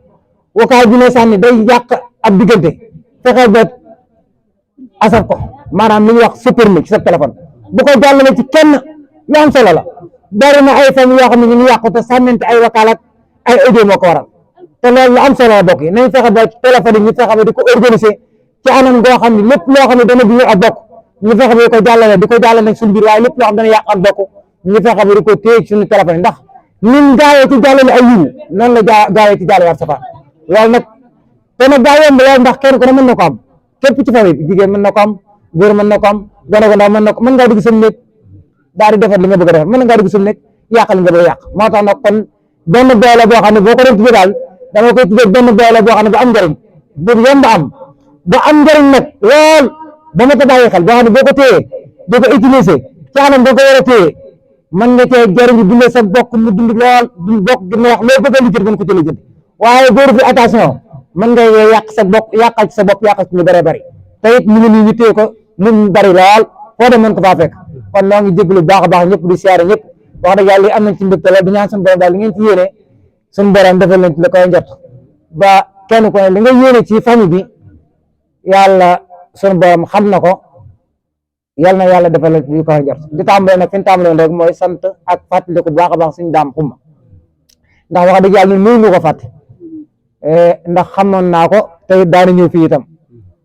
vocal bi ne sànni day yàq ab diggante fexe ba asaf ko maanaam li ñuy wax supprimer ci sa téléphone bu ko jàllale ci kenn lu am solo la bari na ay famille yoo xam ne ñu ngi yàqu te sànnante ay vocal ak ay audio moo ko waral te loolu lu am solo la bokk yi nañ fexe ba téléphone yi ñu fexe ba di ko organiser ci anam goo xam ne lépp loo xam ne dana biir ak bokk ñu fexe ba di ko jàllale nag suñu biir waaye lépp loo xam dana yàq ak bokk ñu fexe ba di ko téye ci suñu téléphone yi ndax ñun gaawee ci jàllale ay yiw noonu la gaawee ci jàllale war safaan loolu nag te nag daa yomb loolu ndax kenn ku ne mën na ko am képp ci famille bi jigéen mën na ko am góor mën na ko am gone ko ndaw mën na ko mën ngaa dugg seen néeg daal di defar li nga bëgg a defar mën ngaa dugg seen néeg yàq li nga bëgg a yàq moo tax nag kon benn doole boo xam ne boo ko doon tuddee daal dama koy tuddee benn doole boo xam ne bu am njëriñ bu yomb am bu am njëriñ nag lool ba ma ko bàyyi xel boo xam ne boo ko téyee boo ko utiliser ci anam boo ko war a téyee mën nga cee jëriñ dundee sa bokk mu dund lool du bokk gi neex loo bëgg a lijjit mën ko ci lijjit waaye boo fi attention mën nga yàq sa bopp yàqal ci sa bopp yàqal ci ñu bëree bëri te it mu ngi nii ñu téye ko mu bari lool foo dem mën ko faa fekk kon noo ngi jégalu baax a baax ñëpp di siyaare ñëpp wax dëgg yàlla am nañ ci mbégte lool di ñaan suñu borom daal li ngeen ci yéene suñu borom defal leen ci la koy njot ba kenn ku ne li nga yéene ci famille bi yàlla suñu borom xam na ko yàlla na yàlla defal leen ci li koy njot di tàmbalee nag fi ñu tàmbalee rek mooy sant ak fàttaliku bu baax a baax suñu daam xumma ndax wax dëgg yàlla ñun mënuñu ko fàtte ndax xamoon naa ko te daana ñëw fii itam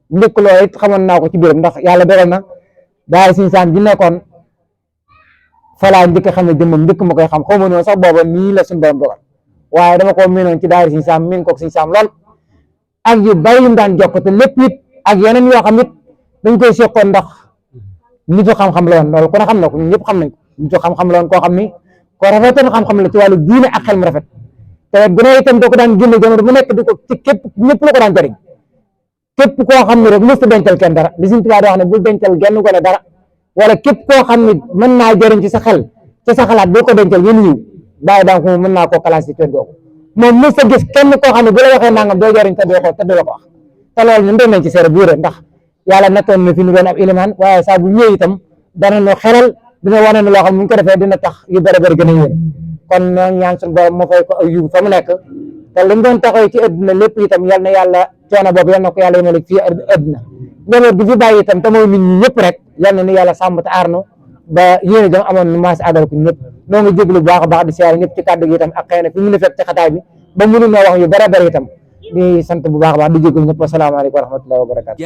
njëkk loolu it xamoon naa ko ci biiram ndax yàlla dogal na daal Sëñ Saam ji nekkoon falaa njëkk xam ne jëmmam njëkk ma koy xam xaw ma noonu sax booba nii la suñu borom dogal waaye dama ko miinoon ci daal Sëñ Saam miin koog Sëñ Saam lool ak yu bari yu mu daan jokk te lépp it ak yeneen yoo xam it dañ koy seqoon ndax nitu xam-xam la woon loolu ku ne xam na ko ñun ñëpp xam nañ ko nitu xam-xam la woon koo xam ni ko rafetoon xam-xam la ci wàllu diine ak xel mu rafet te bu ne itam doo ko daan génne jamono bu nekk di ko ci képp ñëpp la ko daan jëriñ képp koo xam ne rek mosut a dencal kenn dara li Sëñ Tuubaa di wax ne bul dencal genn gone dara wala képp koo xam ne mën naa jëriñ ci sa xel ci sa xalaat boo ko dencal yéen ñëw bàyyi daal ko mën naa koo classé ci kër googu moom mos a gis kenn koo xam ne bu la waxee nangam doo jëriñ te doo ko te du la ko wax te loolu ñun doon nañ ci seere bu wér ndax yàlla nekkoon na fi ñu doon ab ilimaan waaye saa bu ñëwee itam dana ñu xelal dina wane ne loo xam ne bu ñu ko defee dina tax yu bëri bëri gën a yéen kon ñoo ñaan suñu borom moo fay ko ay yiw fa mu nekk te li mu doon taxaw ci àdduna lépp itam yal na yàlla coono boobu yal na ko yàlla yemale fii àdduna njaboot gi fi bàyyi itam te mooy nit ñi ñëpp rek yal na ni yàlla sàmm te aar nu ba yéen a jëm amoon nu maas àggal ko ñëpp noo ngi jéglu bu baax a baax di siyaare ñëpp ci kàddu gi itam ak xëy na fi mu ne fekk ci xataay bi ba mënu noo wax yu bëri bëri itam di sant bu baax a baax di jéglu ñëpp wasalaamaaleykum wa rahmatullahi wa barakatu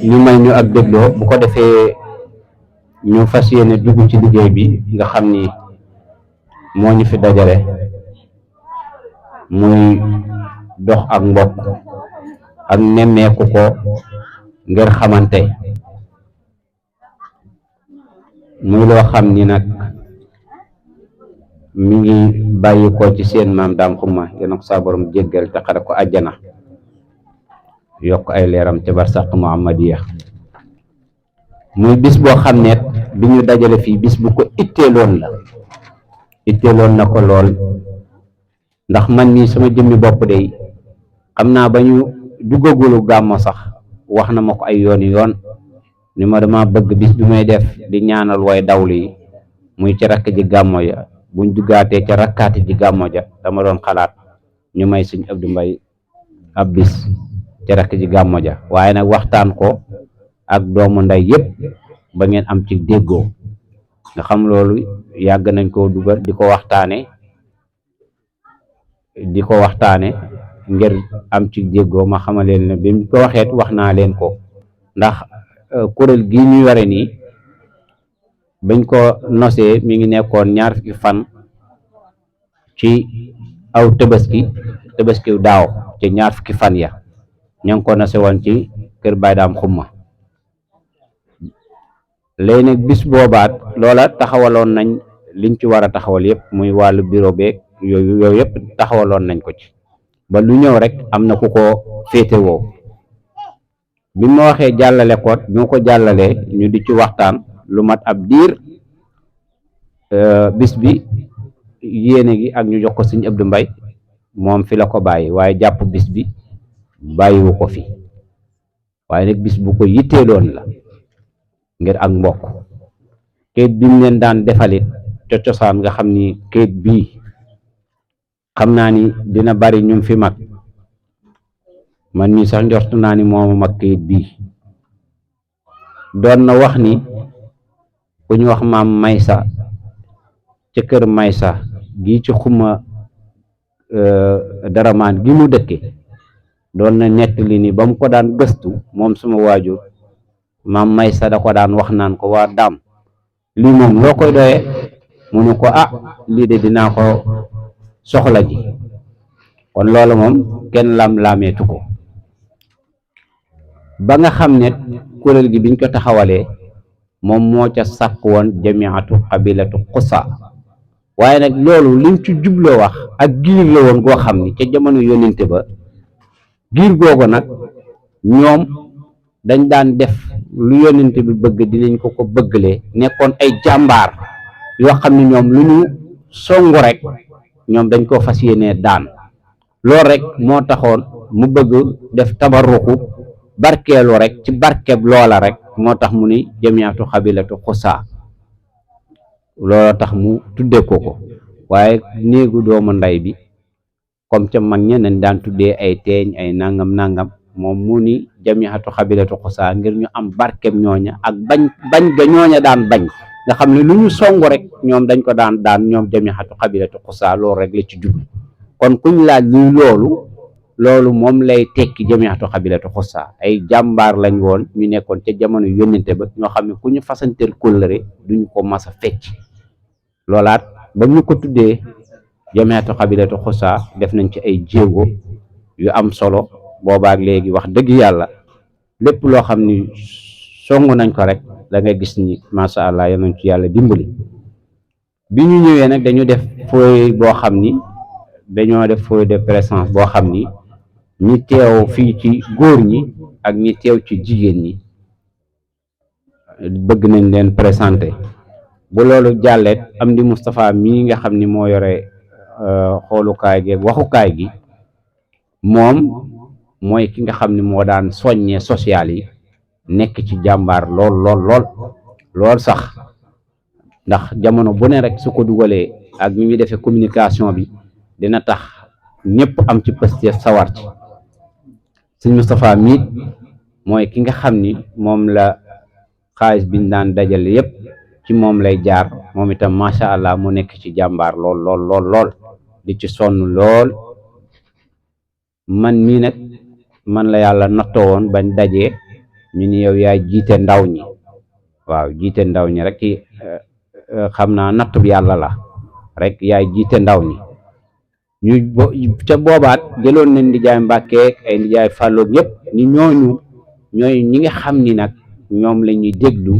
ñu may ñu ak dégloo bu ko defee ñu fas yéene dugg ci liggéey bi nga xam ni moo ñu fi dajale muy dox ak mbokk ak nemmeeku ko ngir xamante muy loo xam ni nag mi ngi bàyyi ko ci seen maam Daam Xumma yéen a ko saa borom jéggal te xare ko àjjana yokk ay leeram ca barsàq Muhammadiya muy bis boo xam ne bi ñu dajale fii bis bu ko itteeloon la itteeloon na ko lool ndax man nii sama jëmmi bopp de xam naa ba ñu duggagulu gàmmo sax wax na ma ko ay yooni yoon ni ma dama bëgg bis bi may def di ñaanal way dawlu yi muy ci rakk ji gàmmo ya buñ duggaatee ca rakkaati ji gàmmo ja dama doon xalaat ñu may Sëñ Abdou Mbaye ab bis ci rakk ji gàmmo ja waaye nag waxtaan ko ak doomu nday yëpp ba ngeen am ci déggoo nga xam loolu yàgg nañ koo dugal di ko waxtaane ngir am ci jéggoo ma xamaleen ne bi mu ko waxeet wax naa leen ko ndax kuréel gi ñu yore nii bañ ko nosee mi ngi nekkoon 2 fukki fan ci aw tëbaski daaw ci 2 fukki fan ya ña ngi ko nose woon ci kër Baay Daam Xumma léegi nag bis boobaat loola taxawaloon nañ liñ ci war a taxawal yëpp muy wàllu bureau beeg yooyu yëpp taxawaloon nañ ko ci ba lu ñëw rek am na ku ko féetewoo bi ma waxee jàllale ko ñu ko jàllalee ñu di ci waxtaan lu mat ab diir bis bi yéene gi ak ñu jox ko Sëñ Abdou Mbaye moom fi la ko bàyyi waaye jàpp bis bi bàyyiwu ko fi waaye nag bis bu ko yitteeloon la ngir ak mbokk kayit bi mu leen daan defalit ca cosaan nga xam ni kayit bii xam naa ni dina bari ñu fi mag man mii sax njortu naa ni moomu mag kayit bii doon na wax ni ku ñu wax maam Maysa ca kër Maysa gi ci xuma daramaan gi mu dëkke doon na nettali ni ba mu ko daan gëstu moom suma waajur maam Maysa da ko daan wax naan ko waa daam lii moom loo koy doyee mu ne ko lii de dinaa ko soxla ji kon loolu moom kenn lam-laameetu ko ba nga xam ne kuréel gi biñ ko taxawalee moom moo ca sàkk woon jamiatu qabilatu Qussa waaye nag loolu liñ ci jubloo wax ak giir la woon goo xam ni ca jamono yónnente ba giir googu nag ñoom dañ daan def lu yónnente bi bëgg dinañ ko bëggalee nekkoon ay jàmbaar yoo xam ne ñoom lu ñu songu rek ñoom dañ ko fas yéenee daan loolu rek moo taxoon mu bëgg def tabarruku barkeelu rek ci barkeb loola rek moo tax mu ni jamiatu xabilatu Qussa loola tax mu tuddee ko waaye néegu doomu nday bi comme ca mag ña nañ daan tuddee ay teeñ ay nangam moom mu ni jamiatu xabilatu Qussa ngir ñu am barkeb ñooña ak bañ ga ñooña daan bañ nga xam ne lu ñu songu rek ñoom dañ ko daan ñoom jamiatu xabilatu Qussa loolu rek la ci jublu kon kuñ laaj luy loolu moom lay tekki jamiatu xabilatu Qussa ay jàmbaar lañ woon ñu nekkoon ca jamono yónnente ba ñoo xam ne ku ñu fasanteel kóllëre duñu ko mas a fecc loolaat ba ñu ko tuddee jamiatu xabilatu Qussa def nañ ci ay jéego yu am solo boobaak léegi wax dëgg yàlla lépp loo xam ni songu nañ ko rek da nga gis ni masha Allah yal nañ ci yàlla dimbali bi ñu ñëwee nag dañoo def feuille de présence boo xam ni ñi teew fii ci góor ñi ak ñi teew ci jigéen ñi bëgg nañ leen présenter bu loolu jàlleet am di Moustapha mii nga xam ni moo yore xoolukaay gi waxukaay gi moom mooy ki nga xam ni moo daan soññee social yi nekk ci jàmbaar lool sax ndax jamono bu ne rek su ko dugalee ak ñu ngi defee communication bi dina tax ñëpp am ci pëste sawar ci sëñ Moustapha miit mooy ki nga xam ni moom la xaalis biñ daan dajale yëpp ci moom lay jaar moom itam macha allah mu nekk ci jàmbaar lool di ci sonn lool man mii nag man la yàlla nattoo woon bañ dajee ñu ni yow yaay jiite ndaw ñi waaw jiite ndaw ñi rek ci xam naa nattu bi yàlla la rek yaay jiite ndaw ñi ñu ca boobaat jëloon nañ ndijaay Mbàkke ay ndijaay Fàllu yëpp ni ñooy ñi nga xam ni nag ñoom la ñuy déglu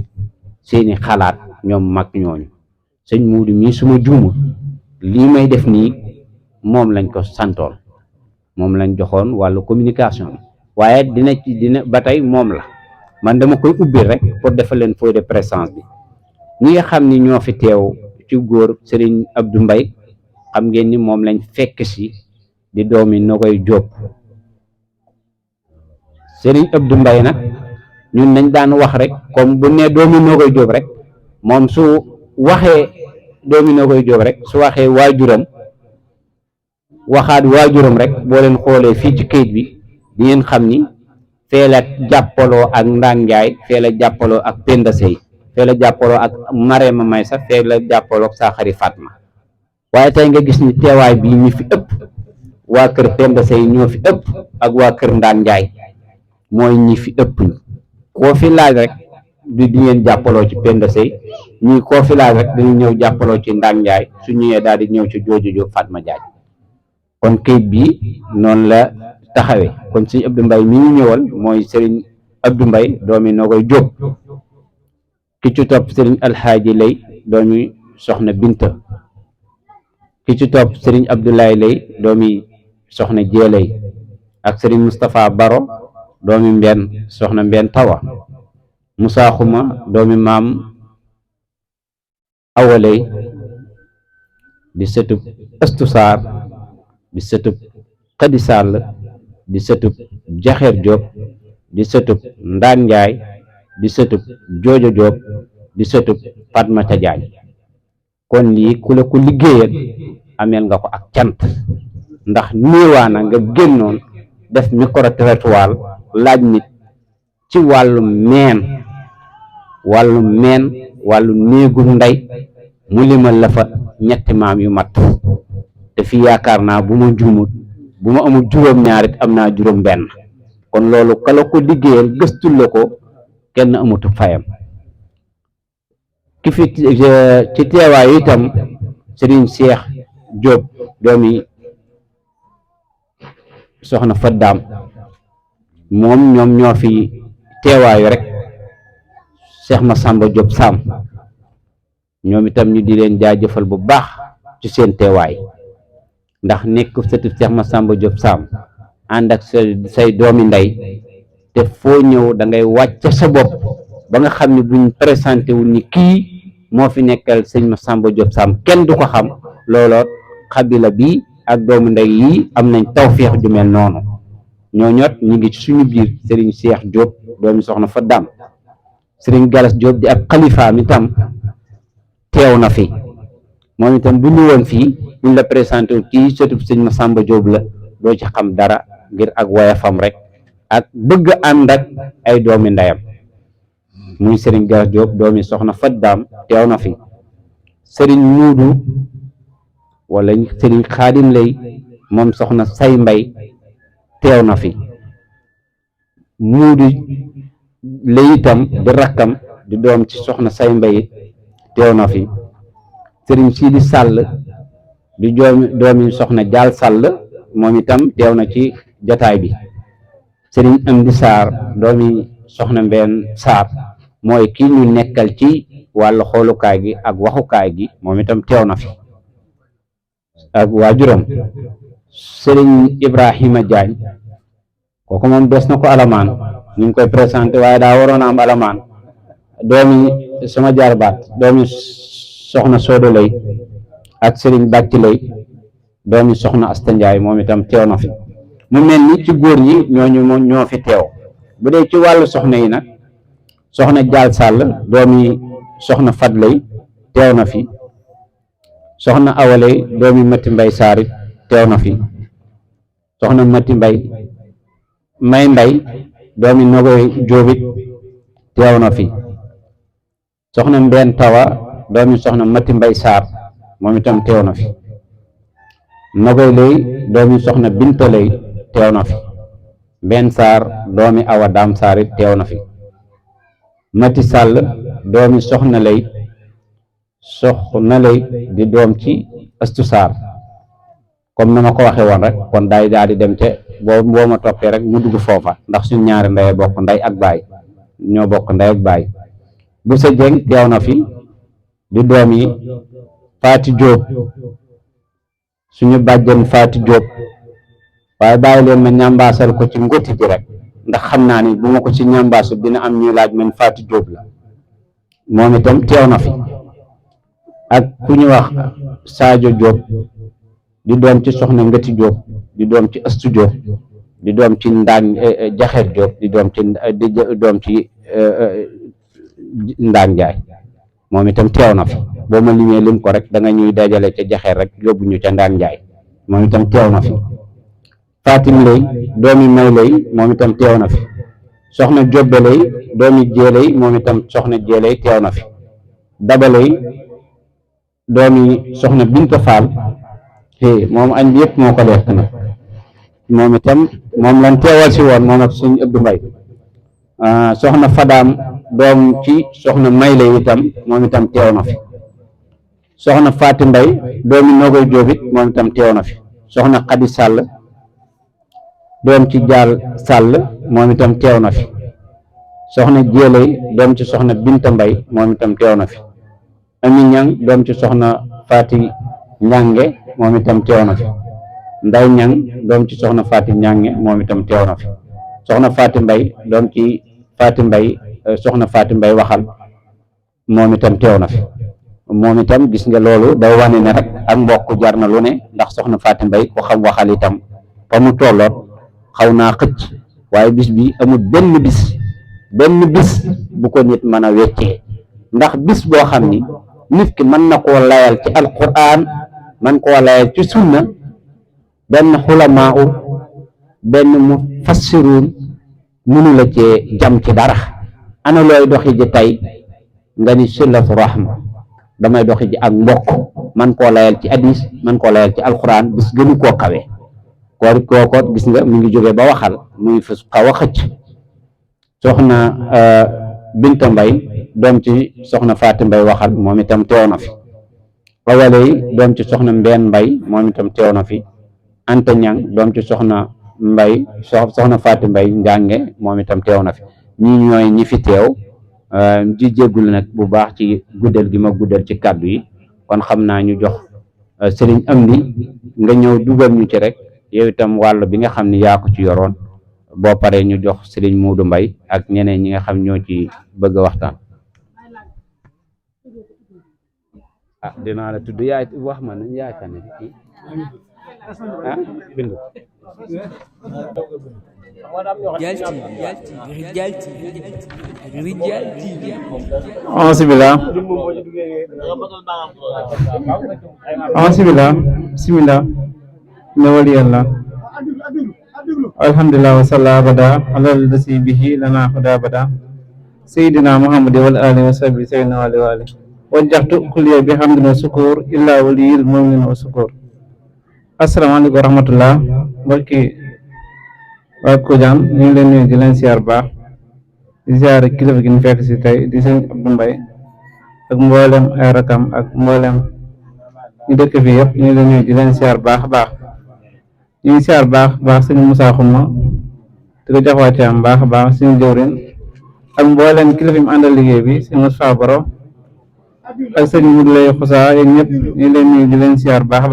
seeni xalaat ñoom mag ñooñu sëñ Muudu mii suma juuma lii may def nii moom lañ ko santoon moom lañ joxoon wàllu communication bi waaye dina ba tey moom la man dama koy ubbi rek pour defal leen feuille de présence bi ñi nga xam ni ñoo fi teew ci góor Serigne Abdou Mbaye xam ngeen ni moom lañ fekk si di doomi Nogoy Jóob Serigne Abdou Mbaye nag ñun nañ daan wax rek comme bu ne doomi Nogoy Jóob rek moom su waxee doomi Nogoy Jóob rek su waxee waajuram waxaat waajuram rek boo leen xoolee fii ci kayit bi di ngeen xam ni fee la jàppaloo ak Ndang Njaay fee la jàppaloo ak Penda Sey fee la jàppaloo ak Marema Maysa fee la jàppaloo ak Saxari Fatma waaye tey nga gis ni teewaay bii ñi fi ëpp waa kër Penda Sey ñoo fi ëpp ak waa kër Ndaan Njaay mooy ñi fi ëpp ñi koo fi laaj rek di ngeen jàppaloo ci Penda Sey ñii koo fi laaj rek dañu ñëw jàppaloo ci Ndaan Njaay su ñëwee daal di ñëw ci jooju Jóob Fatma Jaaj kon kayit bi noonu la taxawee kon sëñ Abdou Mbaye mi ñu ñëwal mooy sëriñ Abdou Mbaye doomi Nogoy Jóob ki ci topp sëriñ Alxaaji Lay doomi soxna Binta ki ci topp sëriñ Abdoulaye Lay doomi soxna Jéelay ak sëriñ Moustapha Baro doomi Mbenn soxna Mbenn Tawa Moussa Xuma doomi maam Awalay di sëtub Astu Saar di sëtub Xadi Sall di sëtub Jaxeer Jóob di sëtub Ndaan Njaay di sëtub Joojo Jóob di sëtub Fatmata Jaañ kon lii ku la ko liggéeyal ameel nga ko ak cant ndax néewaana nga génnoon def micro-trottoir laaj nit ci wàllu meen wàllu néegu ndey mu limal la fa ñetti maam yu mat te fi yaakaar naa bu ma juumut bu ma amul juróom-ñaarit am naa juróom-benn kon loolu kala ko liggéeyal gëstul la ko kenn amutu fayam ki fi ci teewaayu itam sëriñ Cheikh Diop doomi soxna Faddaam moom ñoom ñoo fi teewaayu rek Cheikh Massamba Diop Sam ñoom itam ñu di leen jaajëfal bu baax ci seen teewaay ndax nekk sëtu Cheikh Massamba Diop Sam ànd ak say doomi ndey te foo ñëw da ngay wàcc sa bopp ba nga xam ne buñ présenté wu ni kii moo fi nekkal sëñ Massamba Diop Sam kenn du ko xam looloo xabila bi ak doomu ndey yi am nañ tawféex ju mel noonu ñoo ñot ñu ngi ci suñu biir Serigne Cheikh Diop doomi soxna Faddaam Serigne Galas Diop di ab xalifaam itam teew na fi moom itam bu ñëwoon fii buñ la présenté wu kii sëtub sëñ Massamba Diop la doo ci xam dara ngir ak woyafam rek ak bëgg ànd ak ay doomi ndeyam muy Serigne Galas Diop doomi soxna Faddaam teew na fi Serigne Muudu wala Serigne Xaadim Lay moom soxna Say Mbay teew na fi Muudu Lay itam di rakkam di doom ci soxna Say Mbay teew na fi Serigne Sidi Sall di doomi soxna Jaal Sall moom itam teew na ci jataay bi Serigne Amdi Saar doomi soxna Mbeen Saar mooy kii ñu nekkal ci wàllu xoolukaay gi ak waxukaay gi moom itam teew na fi ak waajuram Serigne Ibrahima Diagne kooku moom des na ko alamaan ñu ngi koy présenté waaye daa waroon a am alamaan doomi sama jarbaat doomi soxna Soodo Lay ak Serigne Bàcc Lay doomi soxna Asta Njaay moom itam teew na fi mu mel ni ci góor ñi ñooñu moom ñoo fi teew bu dee ci wàllu soxna yi nag soxna Jaal Sall doomi soxna Fat Lay teew na fi soxna Awalay doomi Mati Mbay Saarit teew na fi soxna Mati Mbay May Mbay doomi Nogoy Jóobit teew na fi soxna Mbeen Tawa doomi soxna Mati Mbay Saar moom itam teew na fi Nogoy Lay doomi soxna Binta Lay teew na fi Mbeen Saar doomi Awa Daam Saarit teew na fi Mati Sall doomi soxna Lay di doom ci Astu Saar comme na ma ko waxee woon rek kon daay daal di dem te boo ma toppee rek mu dugg foofa ndax suñ ñaari ndey bokk ndey ak baay ñoo bokk ndey ak baay bu sa jeng teew na fi di doom yi Faati Jóob suñu bàjjen Faati Jóob waaye bàyyi leen ma ñambaasal ko ci ngoti ji rek ndax xam naa ni bu ma ko ci ñambaasu dina am ñuy laaj man Faati Jóob la moom itam teew na fi ak ku ñu wax Sadio Jóob di doom ci soxna Ngati Jóob di doom ci Astu Jóob di doom ci Ndaan Jaxeer Jóob di doom ci Ndaan Njaay moom itam teew na fi boo ma limee lim ko rek da nga ñuy dajale ca Jaxeer rek yóbbu ñu ca Ndaan Njaay moom itam teew na fi Fatim Lay doomi May Lay moom itam teew na fi soxna Jóbbeley doomi Jéeley moom itam soxna Jéeley teew na fi Dabaley doomi soxna Binta Faal moom añ bi yëpp moo ko lekk nag moom itam moom lan teewal si woon moom ak suñ Abdou Mbay soxna Fadaam doom ci soxna Maylay itam moom itam teew na fi soxna Faati Mbay doomi Nogoy Jóobit moom itam teew na fi soxna Xadi Sàll doom ci Jaal Sàll moom itam teew na fi soxna Jéelay doom ci soxna Binta Mbay moom itam teew na fi Ami Ñang doom ci soxna Faati Ñànge moom itam teew na fi Nday Ñang doom ci soxna Faati Ñànge moom itam teew na fi soxna Faati Mbay doom ci Faati Mbay soxna Faati Mbay waxal moom itam teew na fi moom itam gis nga loolu day wane ne rek ak mbokk jar na lu ne ndax soxna Faati Mbay ku xam waxal itam fa mu tolloot xaw naa xëcc waaye bis bi amul benn bis bu ko nit mën a weccee ndax bis boo xam ni nit ki mën na koo layal ci alquran man koo layal ci sunna benn xulamaa u benn mu fassiruun mënu la cee jam ci dara ana looy doxi ji tey nga ni silatu rahma damay doxi ji ak mbokk man koo layal ci hadis man koo layal ci alquran bis gënu koo kawe kooko gis nga mu ngi jóge ba waxal muy fi xaw a xëcc soxna Binta Mbay doom ci soxna Faati Mbay waxal moom itam teew na fi Awaley doom ci soxna Mbeen Mbay moom itam teew na fi Anta Ñang doom ci soxna Mbay soxna Faati Mbay njànge moom itam teew na fi ñi ñooy ñi fi teew di jéggul nag bu baax ci guddal gi ma guddal ci kàddu yi kon xam naa ñu jox sëriñ Amdi nga ñëw dugal ñu ci rek yow itam wàll bi nga xam ne yaa ko ci yoroon boo paree ñu jox sëriñ Muudu Mbay ak ñeneen ñi nga xam ñoo ci bëgg a waxtaan dinaa la tudd yaay wax ma nañ yaay tane kii bind bismillah ne wali yàlla alhamdulillah wa salla abada alal dasi bihi lana huda abada sayyidina muhammad wal alihi wa sahbihi sayyidina wa alihi wajjahtu kulliya bi hamdin wa sukur illa waliyil mu'minin wa sukur asalaamaaleykum wa rahmatullah mbokki waa Kodiane ñu ngi leen nuyu di leen siyaar baax di siyaar kilifa gi ñu fekk si tey di sëñ Abdou Mbaye ak mboolem ay rakam ak mboolem ñu dëkk fii yëpp ñu ngi leen nuyu di leen siyaar baax baax ñu ngi siyaar baax sëñ Moussa Xuma di ko jox wàcce am baax suñu jëwrin ak mboolem kilifa yi mu àndal liggéey bi sëñ Moussa Baro ak sëñ Moudou Lay Xusa yéen ñëpp ñu ngi leen nuyu di leen siyaar baax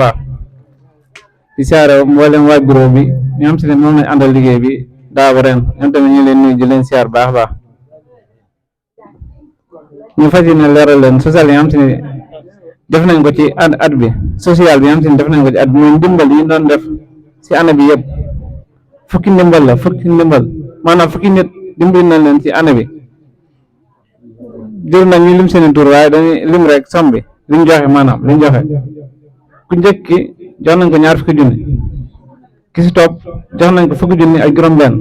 di siyaare mboolem waa bureau bi ñoo xam si ne moom lañ àndal liggéey bi daaw ren ñoom tamit ñu leen nuyu di leen siyaar baax ñu fas yéene leeral leen social yi nga xam si ne def nañ ko ci at bi social bi nga xam si ne def nañ ko ci at bi mooy ndimbal yi doon def si année bi yëpp fukki ndimbal maanaam fukki nit dimbali nañ leen ci année bi jël nañ ñu lim seeni tur waaye dañuy lim rek som bi liñ joxe maanaam liñ joxe ku njëkk ki jox nañ ko 20 junni ki si topp jox nañ ko 10 junni ak juróom-benn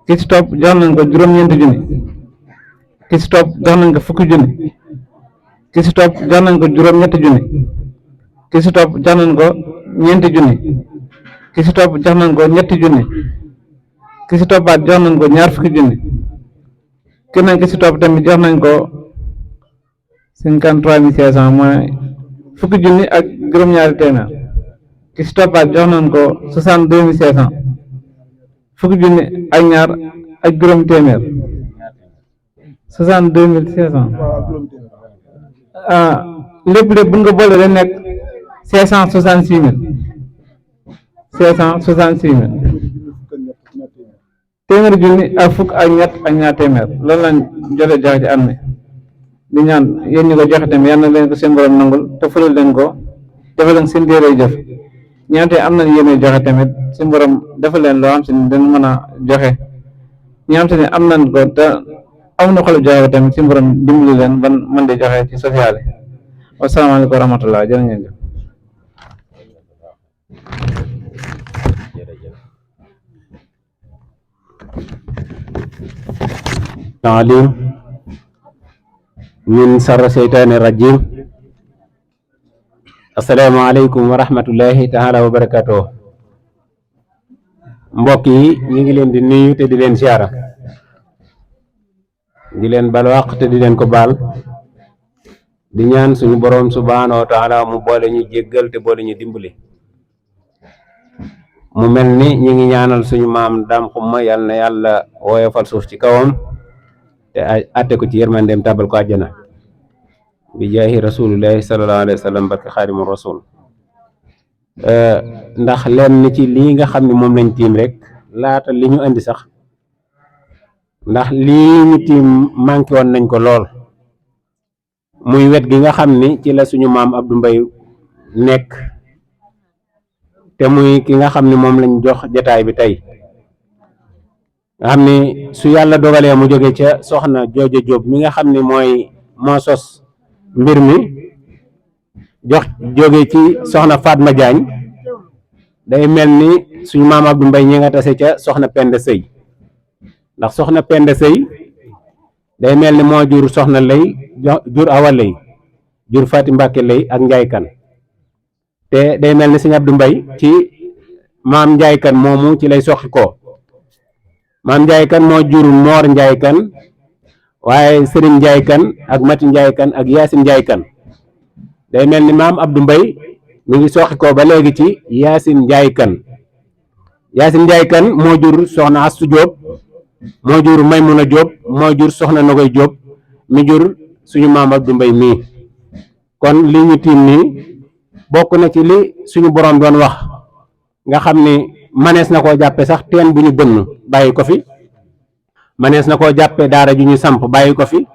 ki si topp jox nañ ko juróom-ñeenti junni ki si topp jox nañ ko 10 junni ki si topp jox nañ ko juróom-ñetti junni ki si topp jox nañ ko ñeenti junni ki si topp jox nañ ko ñetti junni ki si toppaat jox nañ ko 20 junni keneen ki si topp tamit jox nañ ko 53 500 mooy 10 junni ak juróom-ñaari téeméer ki si toppaat jox nañ ko 62 500 10 junni ak ñaar ak juróom téeméer 62 500 lépp bu nga boole da nekk 566 000 téeméeri junni ak fukk ak ñett ak ñaar téeméer loolu lañ joxe joxe ci at mi di ñaan yéen ñi ko joxe tamit yal na leen ko seen borom nangul te fulal leen ko defal leen seen téere jëf ñaante am nañ yéene joxe tamit seen borom defal leen loo xam si ne dañ mën a joxe ñi xam si ne am nañ ko te am na xolu joxe tamit seen borom dimbali leen ban mën di joxe ci social yi wasalaamaaleykum wa rahmatullah jërë ngeen jëf alim min sarri seytaani rajim. asalaamaaleykum wa rahmatullahi taala wa barakatuh. mbokk yi ñu ngi leen di nuyu te di leen siyaara, di leen bal waq te di leen ko baal, di ñaan suñu boroom subhaanahu wa taala mu boole ñu jéggal te boole ñu dimbali. mu mel ni ñu ngi ñaanal suñu maam Dame Xuma yàlla na yàlla woyofal suuf ci kawam te atte ko ci yërmandeem tàbbal ko àjjana bi jaahi rasulillahi sallallahu alayhi wa sallam barke xaadimu rasul. ndax leen ci lii nga xam ne moom lañ tiim rek laata li ñu indi sax, ndax lii ñu tiim manqué woon nañ ko lool, muy wet gi nga xam ni ci la suñu maam Abdou Mbaye nekk te muy ki nga xam ni moom lañ jox jataay bi tey, nga xam ni su yàlla dogalee mu jóge ca soxna Jooja Jóob mi nga xam ni moo sos mbir mi jox jóge ci soxna Fatma Diagne, day mel ni suñu maam Abdou Mbaye ñi nga tase ca soxna Penda Sëy, ndax soxna Penda Sëy day mel ni moo jur soxna Lay jur Awa Lay jur Faati Mbàkke Lay ak Njaay Kan, te day mel ni sëñ Abdou Mbaye ci maam Njaay Kan moomu ci lay soxi ko. maam Njaay Kan moo jur Moor Njaay Kan, waaye Sëriñ Njaay Kan ak Mati Njaay Kan ak Yaasin Njaay Kan, day mel ni maam Abdou Mbaye mi ngi soxi ko ba léegi ci Yaasin Njaay Kan. Yaasin Njaay Kan moo jur soxna Astu Jóob, moo jur Maymuna Jóob, moo jur soxna Nogoy Jóob mi jur suñu maam Abdou Mbaye mii. kon li ñu tiim nii bokk na ci li suñu boroom doon wax, nga xam ni manees na koo jàppe sax teen bu ñu bënn bàyyi ko fi, manees na koo jàppe daara ju ñu samp bàyyi ko fi,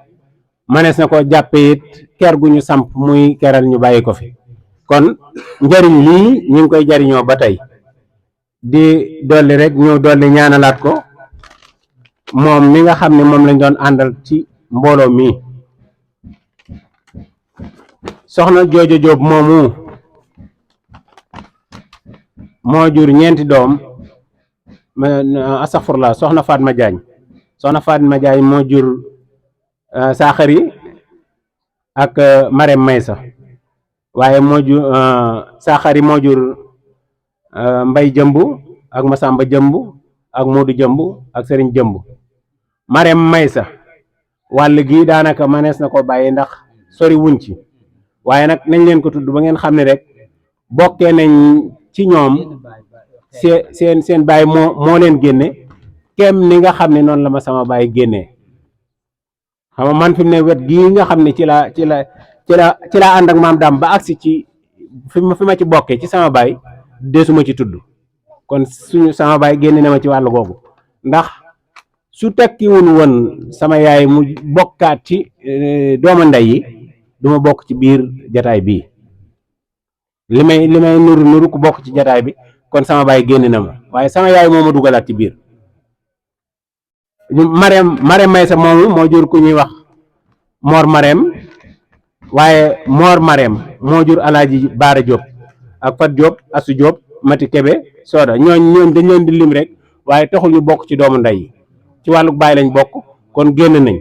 manees na koo jàppe it ker gu ñu samp muy keral ñu bàyyi ko fi. kon njariñ lii ñu ngi koy jariñoo ba tey, di dolli rek ñu dolli ñaanalaat ko moom mi nga xam ne moom lañ doon àndal ci mbooloo mi. soxna Jooja Jóob moomu moo jur ñeenti doom, astaghfirullah, soxna Fatma Diagne. soxna Fatma Diagne moo jur Saaxari ak Marème Maysa, waaye moo jur Saaxari moo jur Mbay Jëmb ak Masamba Jëmb ak Moodu Jëmb ak Sëriñ Jëmb. Marème Maysa wàll gi daanaka manees na ko bàyyi ndax sori wuñ ci, waaye nag nañ leen ko tudd ba ngeen xam ne rek bokkee nañ ci ñoom seen baay moo leen génne kem ni nga xam ne noonu la ma sama baay génnee. xam nga man fi mu ne wet gii nga xam ne ci la ànd ak maam Dame ba agsi ci fi ma ci bokkee ci sama baay desuma ci tudd, kon sama baay génne na ma ci wàllu googu. ndax su tekkiwul woon sama yaay mu bokkaat ci dooma ndey yi duma bokk ci biir jataay bii, li may nuru ku bokk ci jataay bi, kon sama baay génn na ma, waaye sama yaay moo ma dugalaat ci biir. Marème Maysa moomu moo jur ku ñuy wax Mor Marème, waaye Mor Marème moo jur Alaaji Baara Jóob ak Fat Jóob, Asu Jóob, Mati Kebe, Sooda. ñooñ dañ leen di lim rek, waaye taxul ñu bokk ci doomu ndey yi, ci wàllu baay lañ bokk, kon génn nañ.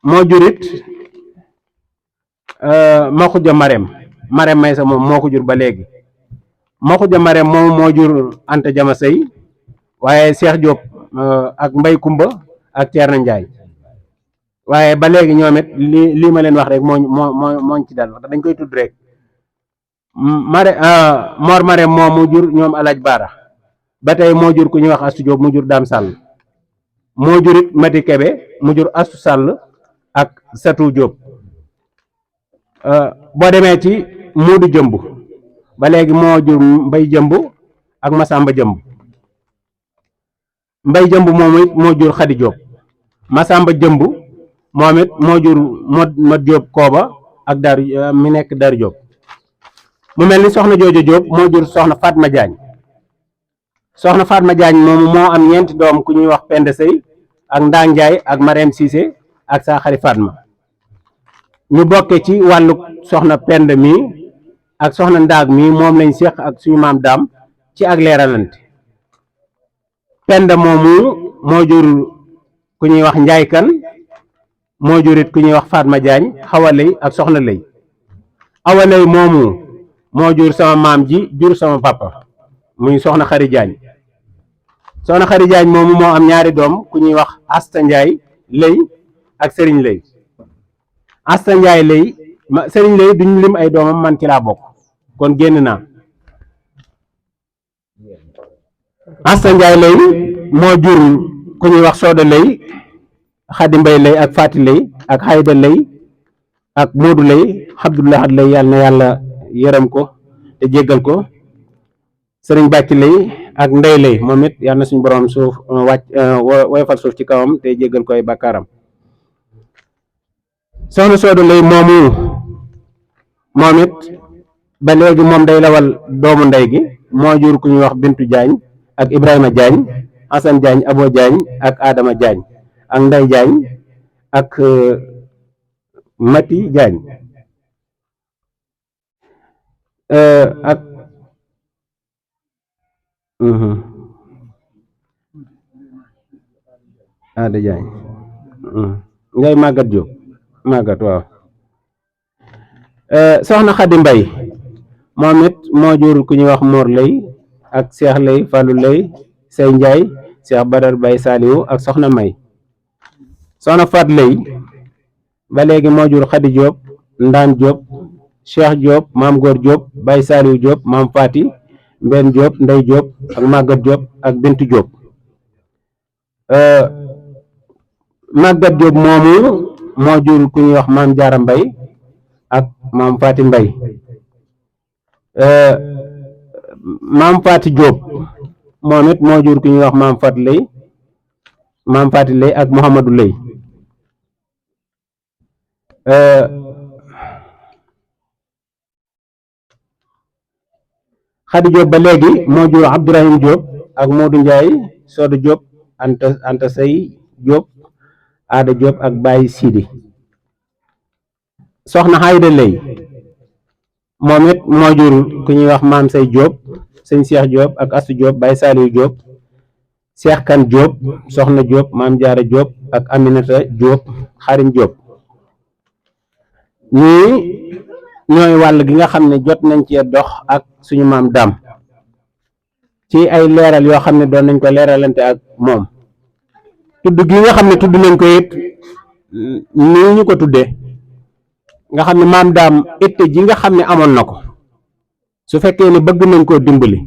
moo jurit Maxuja Marème Maysa moom moo ko jur ba léegi. Maxuja Marème moom moo jur Anta Jama Sëy, waaye Cheikh Diop ak Mbay Kumba ak Ceerno Njaay, waaye ba léegi ñoom it lii ma leen wax rek mooñ ci dal, dañ koy tudd rek. Mor Marème moom mu jur ñoom Alaaj Baara, ba tey moo jur ku ñuy wax Astu Diop mu jur Daam Sàll, moo jurit Mati Kebe mu jur Astu Sàll ak Satu Diop. boo demee ci Moodu Jëmb ba léegi moo jur Mbay Jëmb ak Masamba Jëmb. Mbay Jëmb moom it moo jur Xadi Diop. Masamba Jëmb moom it moo jur Mat Diop Kooba ak Dar mi nekk Dar Diop. mu mel ni soxna Jooja Diop moo jur soxna Fatma Diagne. soxna Fatma Diagne moomu moo am ñeenti doom ku ñuy wax Penda Sëy ak Ndaa Njaay ak Marème Cissé ak Saaxari Fatma. ñu bokke ci wàllu soxna Pend mi ak soxna Ndaag mi moom lañ seq ak suñu maam Daam ci ak leeralante. Penda moomu moo jur ku ñuy wax Njaay Kan, moo jurit ku ñuy wax Fatma Jaañ, Xawa Lay ak Soxna Lay. Awa Lay moomu moo jur sama maam ji jur sama papa muy Soxna Xari Jaañ. Soxna Xari Jaañ moomu moo am ñaari doom ku ñuy wax Asta Njaay Lay ak Sëriñ Lay. Asta Njaay Lay Sëriñ Lay duñ lim ay doomam, man ci laa bokk kon génn naa. Asta Njaay Lay moo jur ku ñuy wax Sooda Lay, Xadi Mbay Lay ak Faati Lay ak Xayda Lay ak Moodu Lay, Abdullah Lay yàlla na yàlla yërëm ko te jéggal ko. Sëriñ Bàcc Lay ak Ndey Lay moom it yàlla na suñu borom suuf wàcc woyofal suuf ci kawam te jéggal ko ay bàkkaaram. Soxna Sooda Lay moomu moom it ba léegi moom day lawal doomu ndey gi, moo jur ku ñuy wax Bintu Jaañ ak Ibrahima Jaañ, Asan Jaañ, Abo Jaañ ak Adama Jaañ ak Ndey Jaañ ak Mati Jaañ ak Ada Jaañ ngay Màggat Jóob Màggat waaw. Soxna Xadi Mbay moom it moo jur ku ñuy wax Mor Lay ak Seex Lay, Fallu Lay, Sey Njaay, Seex Badar Bay Saaliwu ak Soxna May. Soxna Faat Lay ba léegi moo jur Xadi Jóob, Ndaan Jóob, Cheikh Jóob, Maam Góor Jóob, Bay Saaliwu Jóob, Maam Faati, Mbenn Jóob, Ndey Jóob ak Màggat Jóob ak Bintu Jóob. Màggat Jóob moomu moo jur ku ñuy wax Maam Jaara Mbay ak Maam Faati Mbay. Maam Faati Jóob moom it moo jur ku ñuy wax Maam Faati Lay, Maam Faati Lay ak Muhammadu Lay. Xadi Jóob ba léegi moo jur Abdourahim Jóob ak Moodu Njaay, Sooda Jóob, Anta Sey Jóob, Aada Jóob ak Baay Siidi. Soxna Xayda Lay moom it moo jur ku ñuy wax Maam Say Jóob, Sëñ Seex Jóob ak Astu Jóob, Baay Saaliw Jóob, Seex Kan Jóob, Soxna Jóob, Maam Jaara Jóob ak Aminata Jóob, Xarim Jóob. ñii ñooy wàll gi nga xam ne jot nañ ci dox ak suñu maam Daam ci ay leeral yoo xam ne doon nañ ko leeralante ak moom. tudd gi nga xam ne tudd nañ ko it nii ñu ko tuddee nga xam ne maam Daam itte ji nga xam ne amoon na ko, su fekkee ne bëgg nañ koo dimbali,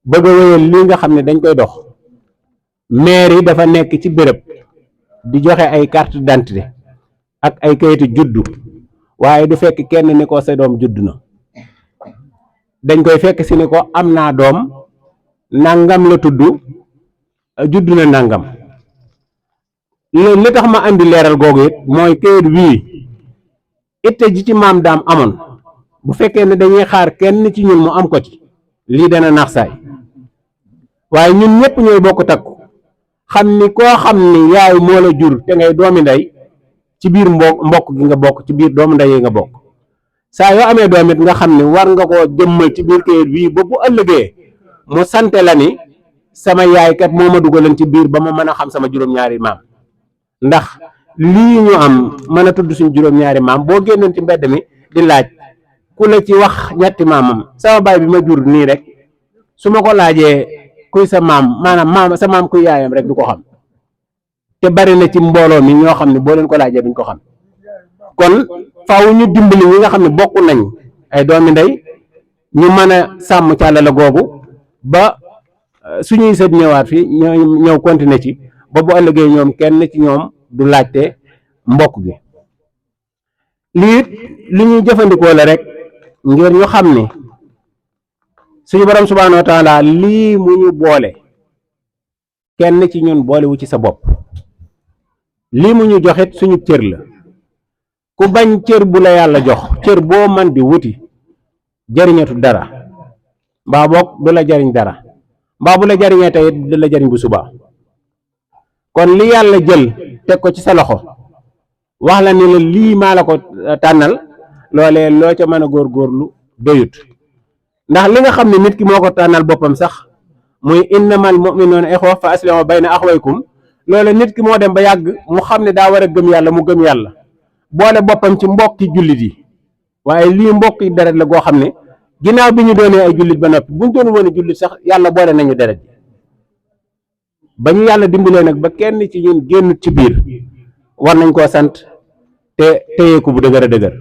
bëgg a wéyal lii nga xam ne dañ koy dox, maire yi dafa nekk ci béréb di joxe ay carte d'identité ak ay kayitu juddu, waaye du fekk kenn ni ko sa doom judd na. dañ koy fekk si ni ko am naa doom nangam la tudd, judd na nangam. li tax ma andi leeral googu it mooy kayit wii itte ji ci maam Daam amoon, bu fekkee ne dañuy xaar kenn ci ñun mu am ko ci, lii dana nax saay. waaye ñun ñëpp ñooy bokk takku xam ni koo xam ni yaay moo la jur te ngay doomi ndey, ci biir mbokk gi nga bokk, ci biir doomu ndey yi nga bokk. saa yoo amee doom it nga xam ni war nga koo jëmmal ci biir kayit wii ba bu ëllëgee mu sante la ni sama yaay kat moo ma dugalan ci biir ba ma mën a xam sama juróom-ñaari maam. ndax lii ñu am mën a tudd suñu juróom-ñaari maam, boo génnoon ci mbedd mi di laaj ku la ci wax ñetti maamam, sama baay bi ma jur nii rek su ma ko laajee kuy sa maam, maanaam sa maam kuy yaayam rek du ko xam. te bari na ci mbooloo mi ñoo xam ne boo leen ko laajee duñ ko xam. kon faaw ñu dimbali ñi nga xam ne bokk nañ ay doomi ndey, ñu mën a sàmm càllala googu ba suñuy sët ñëwaat fi ñëw continuer ci, ba bu ëllëgee ñoom kenn ci ñoom du laajte mbokk gi. lii li ñuy jëfandikoo la rek ngir ñu xam ni suñu borom subhaanahu wa taala lii mu ñu boole, kenn ci ñun boolewu ci sa bopp. lii mu ñu joxit suñu cër la. ku bañ cër bu la yàlla jox, cër boo man di wuti, jariñatu dara, mbaa boog du la jariñ dara, mbaa bu la jariñee tey du la jariñ bu subaa. kon li yàlla jël teg ko ci sa loxo wax la ni la lii maa la ko tànnal, loolee loo ca mën a góorgóorlu doyut. ndax li nga xam ne nit ki moo ko tànnal boppam sax muy innamal mu'minuuna ixwa fa aslihu bayna axwaykum loolu nit ki moo dem ba yàgg mu xam ne daa war a gëm yàlla mu gëm yàlla boole boppam ci mbokki jullit yi waaye lii mbokki deret la goo xam ne ginnaaw bi ñu doonee ay jullit ba noppi buñ doon woon a jullit sax yàlla boole nañu deret ba ñu yàlla dimbalee nag ba kenn ci ñun génn ci biir war nañ koo sant te téyeeku bu dëgër a dëgër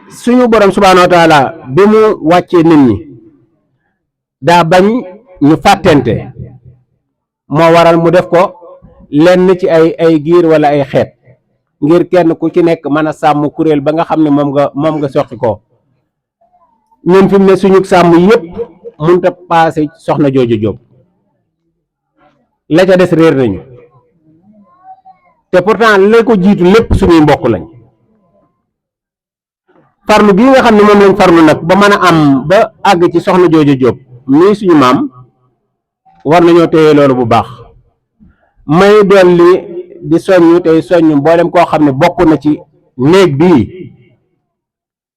suñu borom subhaanahu wa taala bi mu wàccee nit ñi daa bañ ñu fàttente moo waral mu def ko lenn ci ay giir wala ay xeet ngir kenn ku ci nekk mën a sàmm kuréel ba nga xam ne moom nga soqi ko ñun fi mu ne suñu sàmm yépp mënta paase soxna jooju Jóob la ca des réer nañu te pourtant la ko jiitu lépp suñuy mbokk lañ farlu gi nga xam ne moom lañ farlu nag ba mën a am ba àgg ci soxna jooju Jóob mii suñu maam war nañoo téye loolu bu baax may dolli di soññu tey soññu mboolem koo xam ne bokk na ci néeg bii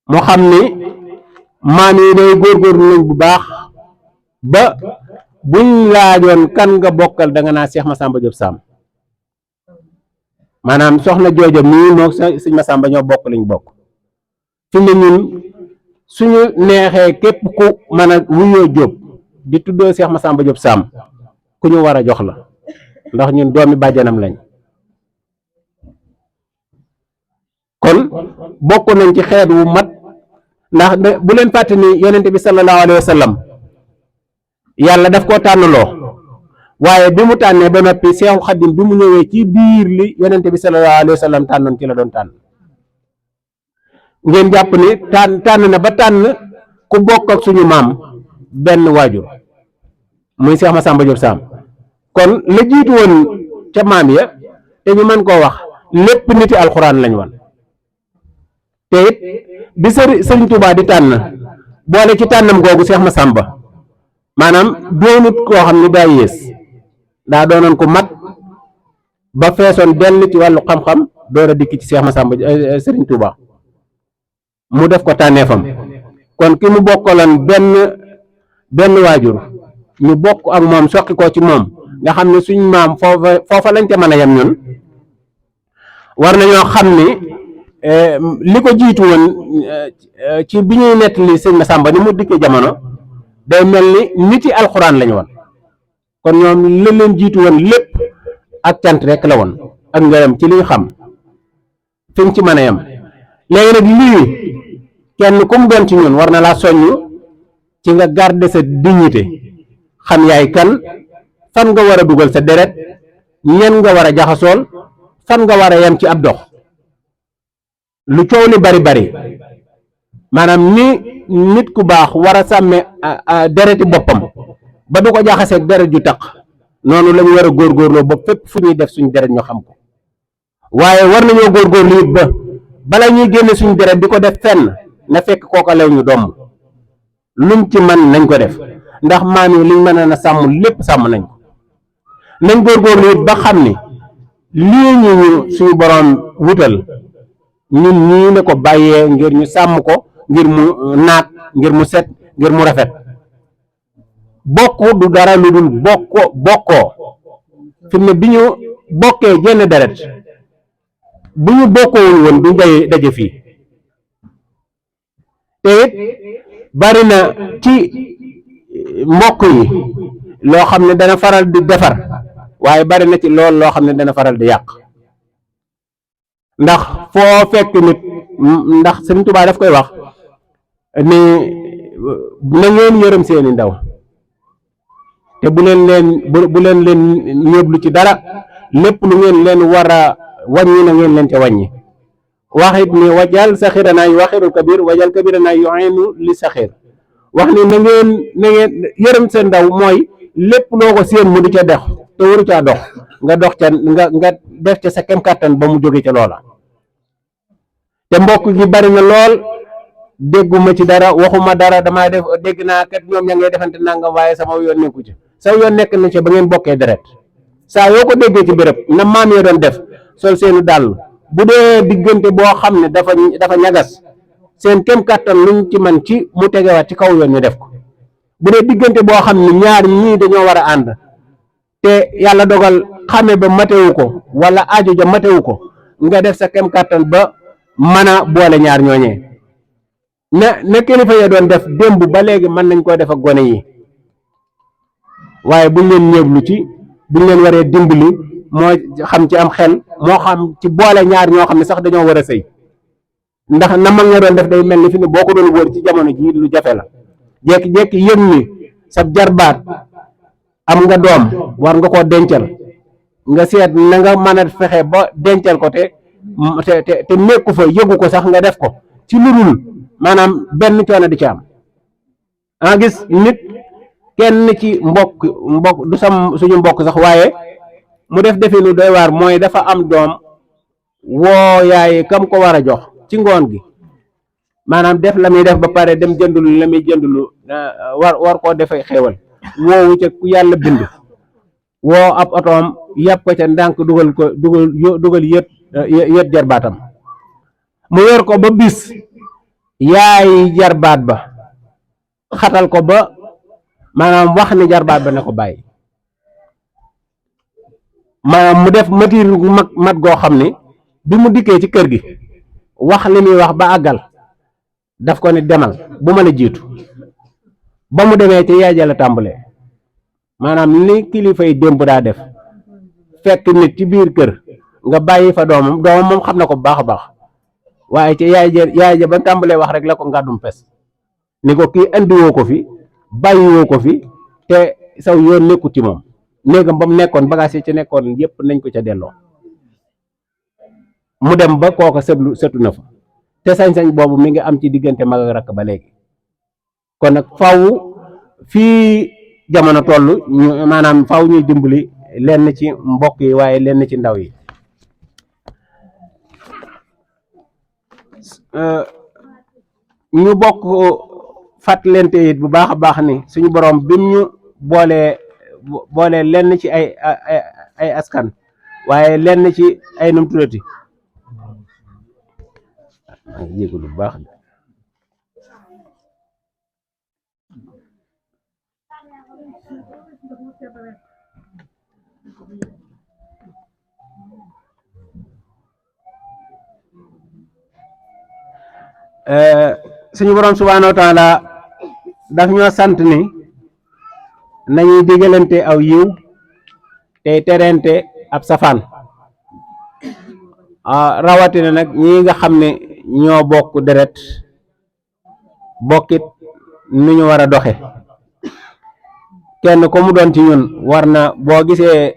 mu xam ni maam yi day góorgóorlu nañ bu baax ba buñ laajoon kan nga bokkal da nga naa Cheikh Massamba Diop Sam maanaam soxna jooja mii moo sëñ Massamba ñoo bokk liñ bokk fi mu ne ñun suñu neexee képp ku mën a wuyoo Diop di tuddoo Cheikh Massamba Diop Sam ku ñu war a jox la ndax ñun doomi bàjjanam lañ kon bokk nañ ci xeet wu mat ndax bu leen fàtte ni yonente bi sallallahu alayhi wa sallam yàlla daf koo tànnloo waaye bi mu tànnee ba noppi Seexu Xadim bi mu ñëwee ci biir li yonente bi sallallahu alayhi wa sallam tànnoon ci la doon tànn ngeen jàpp ni tànn na ba tànn ku bokk ak suñu maam benn waajur muy Cheikh Massamba Diop Sam kon la jiitu woon ca maam ya te ñu mën koo wax lépp niti alxuraan lañ woon te it bi sëriñ Tuubaa di tànn boole ci tànnam googu Cheikh Massamba maanaam doonut koo xam ne daa yées daa doonoon ko mat ba feesoon dell ci wàllu xam-xam door a dikk ci Cheikh Massamba sëriñ Tuubaa mu def ko tànneefam kon ki mu bokkaloon benn waajur ñu bokk ak moom soqi ko ci moom nga xam ne suñ maam foofa lañ ca mën a yem ñun war nañoo xam ni li ko jiitu woon ci bi ñuy nettali sëñ Massamba ni mu dikkee jamono day mel ni niti alxuraan lañu woon kon ñoom la leen jiitu woon lépp ak cant rek la woon ak ngërëm ci li ñu xam fi ñu ci mën a yem léegi nag lii kenn ku mu doon ci ñun war na laa soññ ci nga garder sa dignité xam yaay kan fan nga war a dugal sa deret ñen nga war a jaxasool fan nga war a yem ci ab dox lu coow li bari bari maanaam ni nit ku baax war a sàmme dereti boppam ba du ko jaxaseeg deret ju taq noonu la ñu war a góorgóorloo ba fépp fu ñuy def suñu deret ñu xam ko waaye war nañoo góorgóorlu it ba bala ñuy génne suñu deret di ko def fenn na fekk kooka lew ñu doom luñ ci man nañ ko def ndax maam yi liñ mën a sàmm lépp sàmm nañ ko nañ góorgóorlu it ba xam ni lii ñu suñu boroom wutal ñun ñii ne ko bàyyee ngir ñu sàmm ko ngir mu naat ngir mu set ngir mu rafet bokk du dara lu dul bokkoo fi mu ne bi ñu bokkee jenn deret bu ñu bokkoowul woon duñ daje fii te it bari na ci mbokk yi loo xam ne dana faral di defar waaye bari na ci lool loo xam ne dana faral di yàq ndax foo fekk nit ndax Sëriñ Tuubaa daf koy wax ni na ngeen yërëm seeni ndaw te bu leen leen ñóoblu ci dara lépp lu ngeen leen war a wàññi na ngeen leen ca wàññi waxit ni wajal saxirana yu waxirul kabir wajal kabirana yu aynu li saxir wax ni na ngeen yërëm seen ndaw mooy lépp loo ko séen mu di ca dox te waru caa dox nga dox ca nga def ca sa kem kàttan ba mu jóge ca loola te mbokk gi bari na lool dégguma ci dara waxuma dara damaa def dégg naa kat ñoom ña ngay defante nangam waaye sama yoon nekku ci sa yoon nekk na ci ba ngeen bokkee deret saa yoo ko déggee ci béréb na maam yoo doon def sol seenu dàll bu dee diggante boo xam ne dafa ñagas seen kem kàttan luñ ci man ci mu tegewaat ci kaw yoon ñu def ko bu dee diggante boo xam ne ñaar ñii dañoo war a ànd te yàlla dogal xame ba matewu ko wala aajo ja matewu ko nga def sa kem kàttan ba mën a boole ñaar ñooñee ne kilifa ya doon def démb ba léegi mën nañ koo def ak gone yi waaye buñ leen ñeeblu ci buñ leen waree dimbali moo xam ci am xel moo xam ci boole ñaar ñoo xam ne sax dañoo war a sëy ndax na mag nga doon def day mel ni fi ne boo ko doon wër ci jamono ji lu jafe la jékki-jékki yëg ni sa jarbaat am nga doom war nga koo dencal nga seet na nga mën a fexe ba dencal ko te nekku fa yëgu ko sax nga def ko ci lu dul maanaam benn coono di ci am gis nit kenn ci mbokk du suñu mbokk sax waaye mu def definu doy waar mooy dafa am doom woo yaay kam ko war a jox ci ngoon gi maanaam def la muy def ba pare dem jëndulu la muy jëndulu war koo defee xéewal woowu ca ku yàlla bind woo ab otoom yàpp ko ca ndànk dugal yët jarbaatam mu yor ko ba bis yaay jarbaat ba xatal ko ba maanaam wax ni jarbaat ba ne ko bàyyi maanaam mu def matiir gu mat goo xam ni bi mu dikkee ci kër gi wax li muy wax ba àggal daf ko ni demal bu ma la jiitu ba mu demee ci yaay ja la tàmbalee maanaam li kilifa yi démb daa def fekk nit ci biir kër nga bàyyi fa doomam moom xam na ko bu baax a baax waaye ci yaay ja ba tàmbalee wax rek la ko ngàddum pes ni ko kii andiwoo ko fi bàyyiwoo ko fi te saw yoon nekkut ci moom néegam ba mu nekkoon bagage yi ci nekkoon yépp nañ ko ca delloo mu dem ba kooka sëtu na fa te sañ-sañ boobu mi ngi am ci diggante mag ak rakk ba léegi kon nag faw fii jamono toll maanaam faw ñuy dimbali lenn ci mbokk yi waaye lenn ci ndaw yi ñu bokk fàttalente it bu baax a baax ni suñu borom bim ñu boolee lenn ci ay askan waaye lenn ci ay num tuddati jégalu bu baax suñu borom subhaanahu wa taala daf ñoo sant ni nañuy digalante aw yiw tey terente ab safaan rawatina nag ñi nga xam ne ñoo bokk deret bokkit nu ñu war a doxe kenn ko mu doon ci ñun war na boo gisee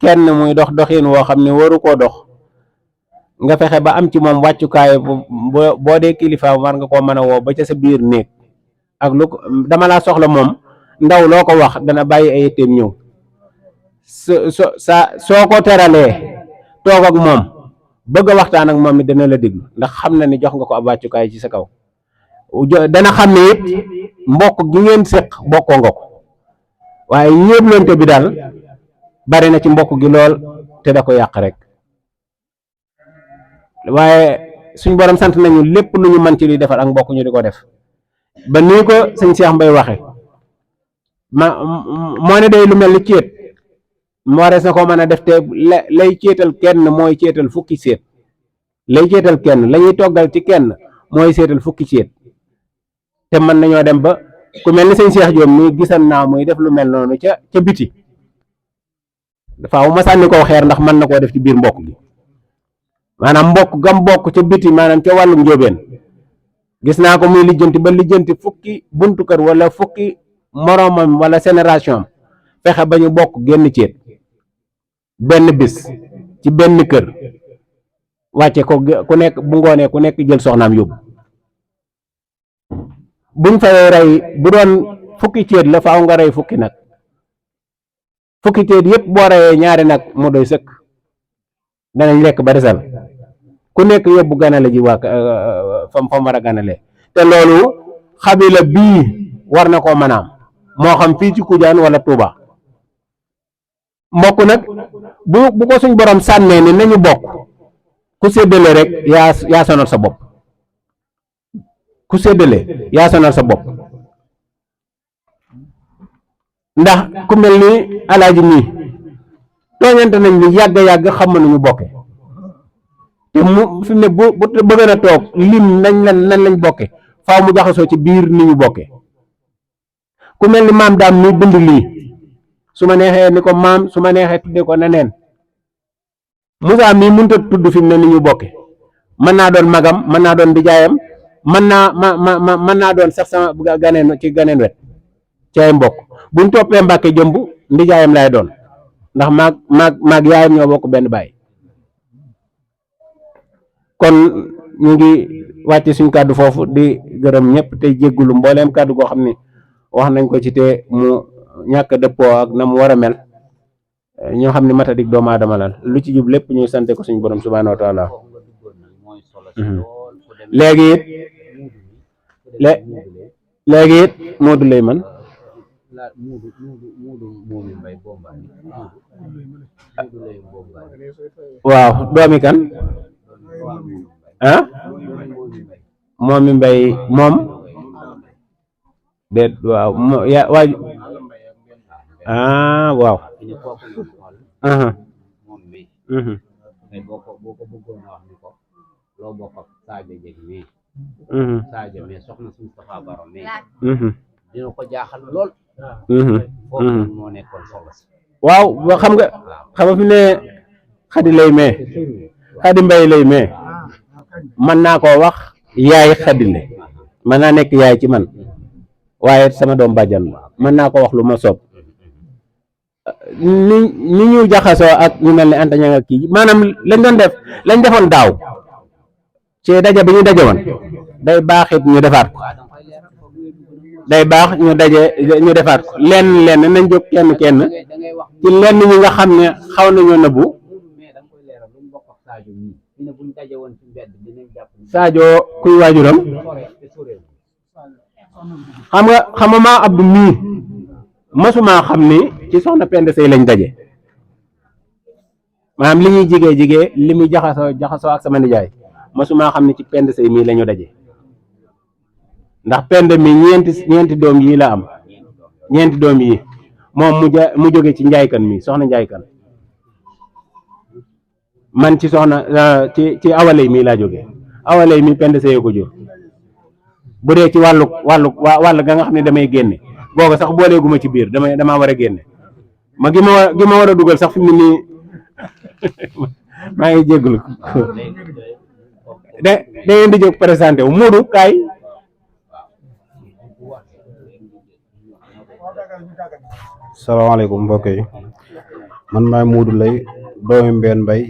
kenn muy dox doxin woo xam ne waru koo dox nga fexe ba am ci moom wàccukaay boo dee kilifa war nga koo mën a woo ba ca sa biir néeg ak lu dama laa soxla moom ndaw loo ko wax dana bàyyi ay yitteem ñëw soo ko teralee toog ak moom bëgg a waxtaan ak moom it dana la déglu ndax xam na ni jox nga ko ab wàccukaay ci sa kaw dana xam ne it mbokk gi ngeen séq bokkoo nga ko waaye ñéeblante bi daal bari na ci mbokk gi lool te da ko yàq rek waaye suñ borom sant nañu lépp lu ñu mën ci luy defar ak mbokk ñu di ko def ba nii ko sëñ Cheikh Mbaye waxe moo ne day lu mel ni céet moo warees na ko mën a def te lay céetal kenn mooy céetal fukki séet lay céetal kenn la ñuy toggal ci kenn mooy séetal fukki séet te mën nañoo dem ba ku mel ni sëñ Cheikh Diop muy gisan naa muy def lu mel noonu ca biti faaw ma sànni koo xeer ndax mën na koo def ci biir mbokk gi maanaam mbokk gam bokk ca biti maanaam ca wàllum njóobeen gis naa ko muy lijjanti ba lijjanti fukki buntu kër wala fukki moroomam wala génération fexe ba ñu bokk génn ceet benn bis ci benn kër wàcce ko ku nekk bu ngoonee ku nekk jël soxnaam yóbbu buñ fay rey bu doon fukki ceet la faaw nga rey fukki nag fukki ceet yëpp boo reyee ñaari nag mu doy sëkk danañ lekk ba desal ku nekk yóbbu ganale ji waa fam war a ganale te loolu xabila bii war na koo mën a am moo xam fii ci Kujaan wala Touba mbokk nag bu ko suñ borom sànnee ni nañu bokk ku séddale rek yaa sonal sa bopp ku séddale yaa sonal sa bopp ndax ku mel ni alaaji mii tooñante nañ ni yàgg xam nañu bokke te mu fi mu ne bu bëgg na toog lim nañ lañ bokke faaw mu jaxasoo ci biir ni ñu bokke ku mel ni maam daam mi bind lii su ma neexee ni ko maam su ma neexee tudde ko neneen Moussa mii mënut a tudd fi mu ne ni ñu bokke mën naa doon magam mën naa doon dijaayam mën naa doon sax sama ganeen wet ci ay mbokk buñ toppee Mbàkke jëmb ndijaayam lay doon ndax maag yaayam ñoo bokk benn baay kon ñu ngi wàcce suñ kàddu foofu di gërëm ñëpp tey jéggulu mbooleem kàddu goo xam ne wax nañ ko ci te mu ñàkk dëppoo ak na mu war a mel ñoo xam ne matadik doomu aadama la lu ci jub lépp ñu sante ko suñu borom subhaanahu wa taala léegi it Modou lay man waaw doomi kan ah moom mi mbay moom déet waaw waaju waaw loo bokk ak Sadio Dieng mii Sadio mais soxna si Moustapha Baro mii dina ko jaaxal lool foofu moo nekkoon solo si waaw xam nga fi ne Xadi lay mee Xadi Mbay lay mee mën naa koo wax yaay Xadi le mën naa nekk yaay ci man waaye sama doom bàjjan la mën naa ko wax lu ma soob ni ñu jaxasoo ak ñu mel ni Anta Ñaŋ ak kii maanaam lañ defoon daaw ci daje bi ñu daje woon day baax it ñu defaat ko day baax ñu defaat ko lenn nañ jóg kenn ci lenn ñi nga xam ne xaw nañoo nëbbu Sadio kuy waajuram xam nga maa Abdou mii masuma xam ni ci soxna Penda Sey lañ daje maanaam li ñuy jigee li muy jaxasoo ak sama nijaay masuma xam ni ci Penda Sey mii la ñu daje ndax Penda mi ñeenti doom yi la am ñeenti doom yi moom mu jóge ci njaaykan mi soxna njaaykan man ci soxna ci awalay mii laa jóge awalay mi Penda Sey ko jur bu dee ci wàll ga nga xam ne damay génne booba sax booleeguma ci biir damaa war a génne gi ma war a dugal sax fi mu nii maa ngi jégglu da ngeen di jóg présenté wu Modou kaay salaamaaleykum mbokk yi man maay Modou Lay doomi Mbène Mbaye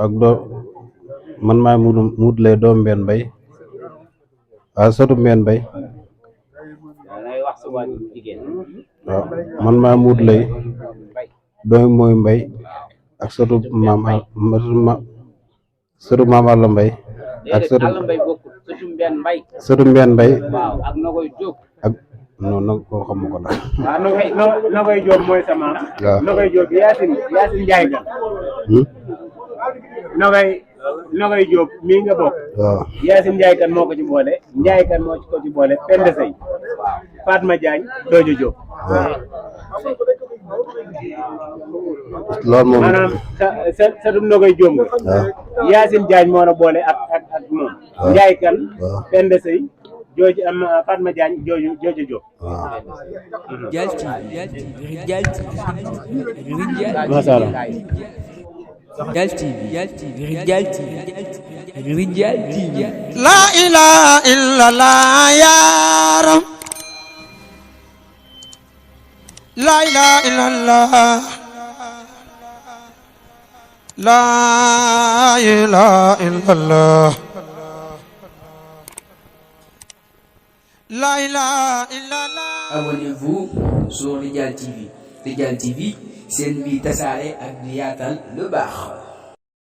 ak man maay Modou Lay doomi Mbène Mbaye waaw sëtu Mbène Mbaye waaw man maay Modou Lay doomi mooy Mbaye ak sëtu maam Alla Mbaye ak sëtu Mbène Mbaye ak non nag koo xam ko daal. waaw Nogoy Diop mooy sa maam. waaw Nogoy Diop Yacine Ndiaye kan. Nogoy Diop mii nga bokk. waaw Yacine Ndiaye kan moo ko ci boole Ndiaye kan moo ko ci boole Penda Sey Fatma Diagne Dojo Diop. waaw loolu moom maanaam sa Nogoy Diop nga. waaw Yacine Diagne moo la boole ak moom. waaw Ndiaye kan. waaw Penda Sey jooju am Fatma Diagne jooju Diop. waaw. macha allah. La ilaha illallah ya Rab. La ilaha illallah. La ilaha illallah. La ilaha illallah. Abonnez-vous sur Rijal TV. Rijal TV, c'est une vie tasaare ak di yaatal lu baax.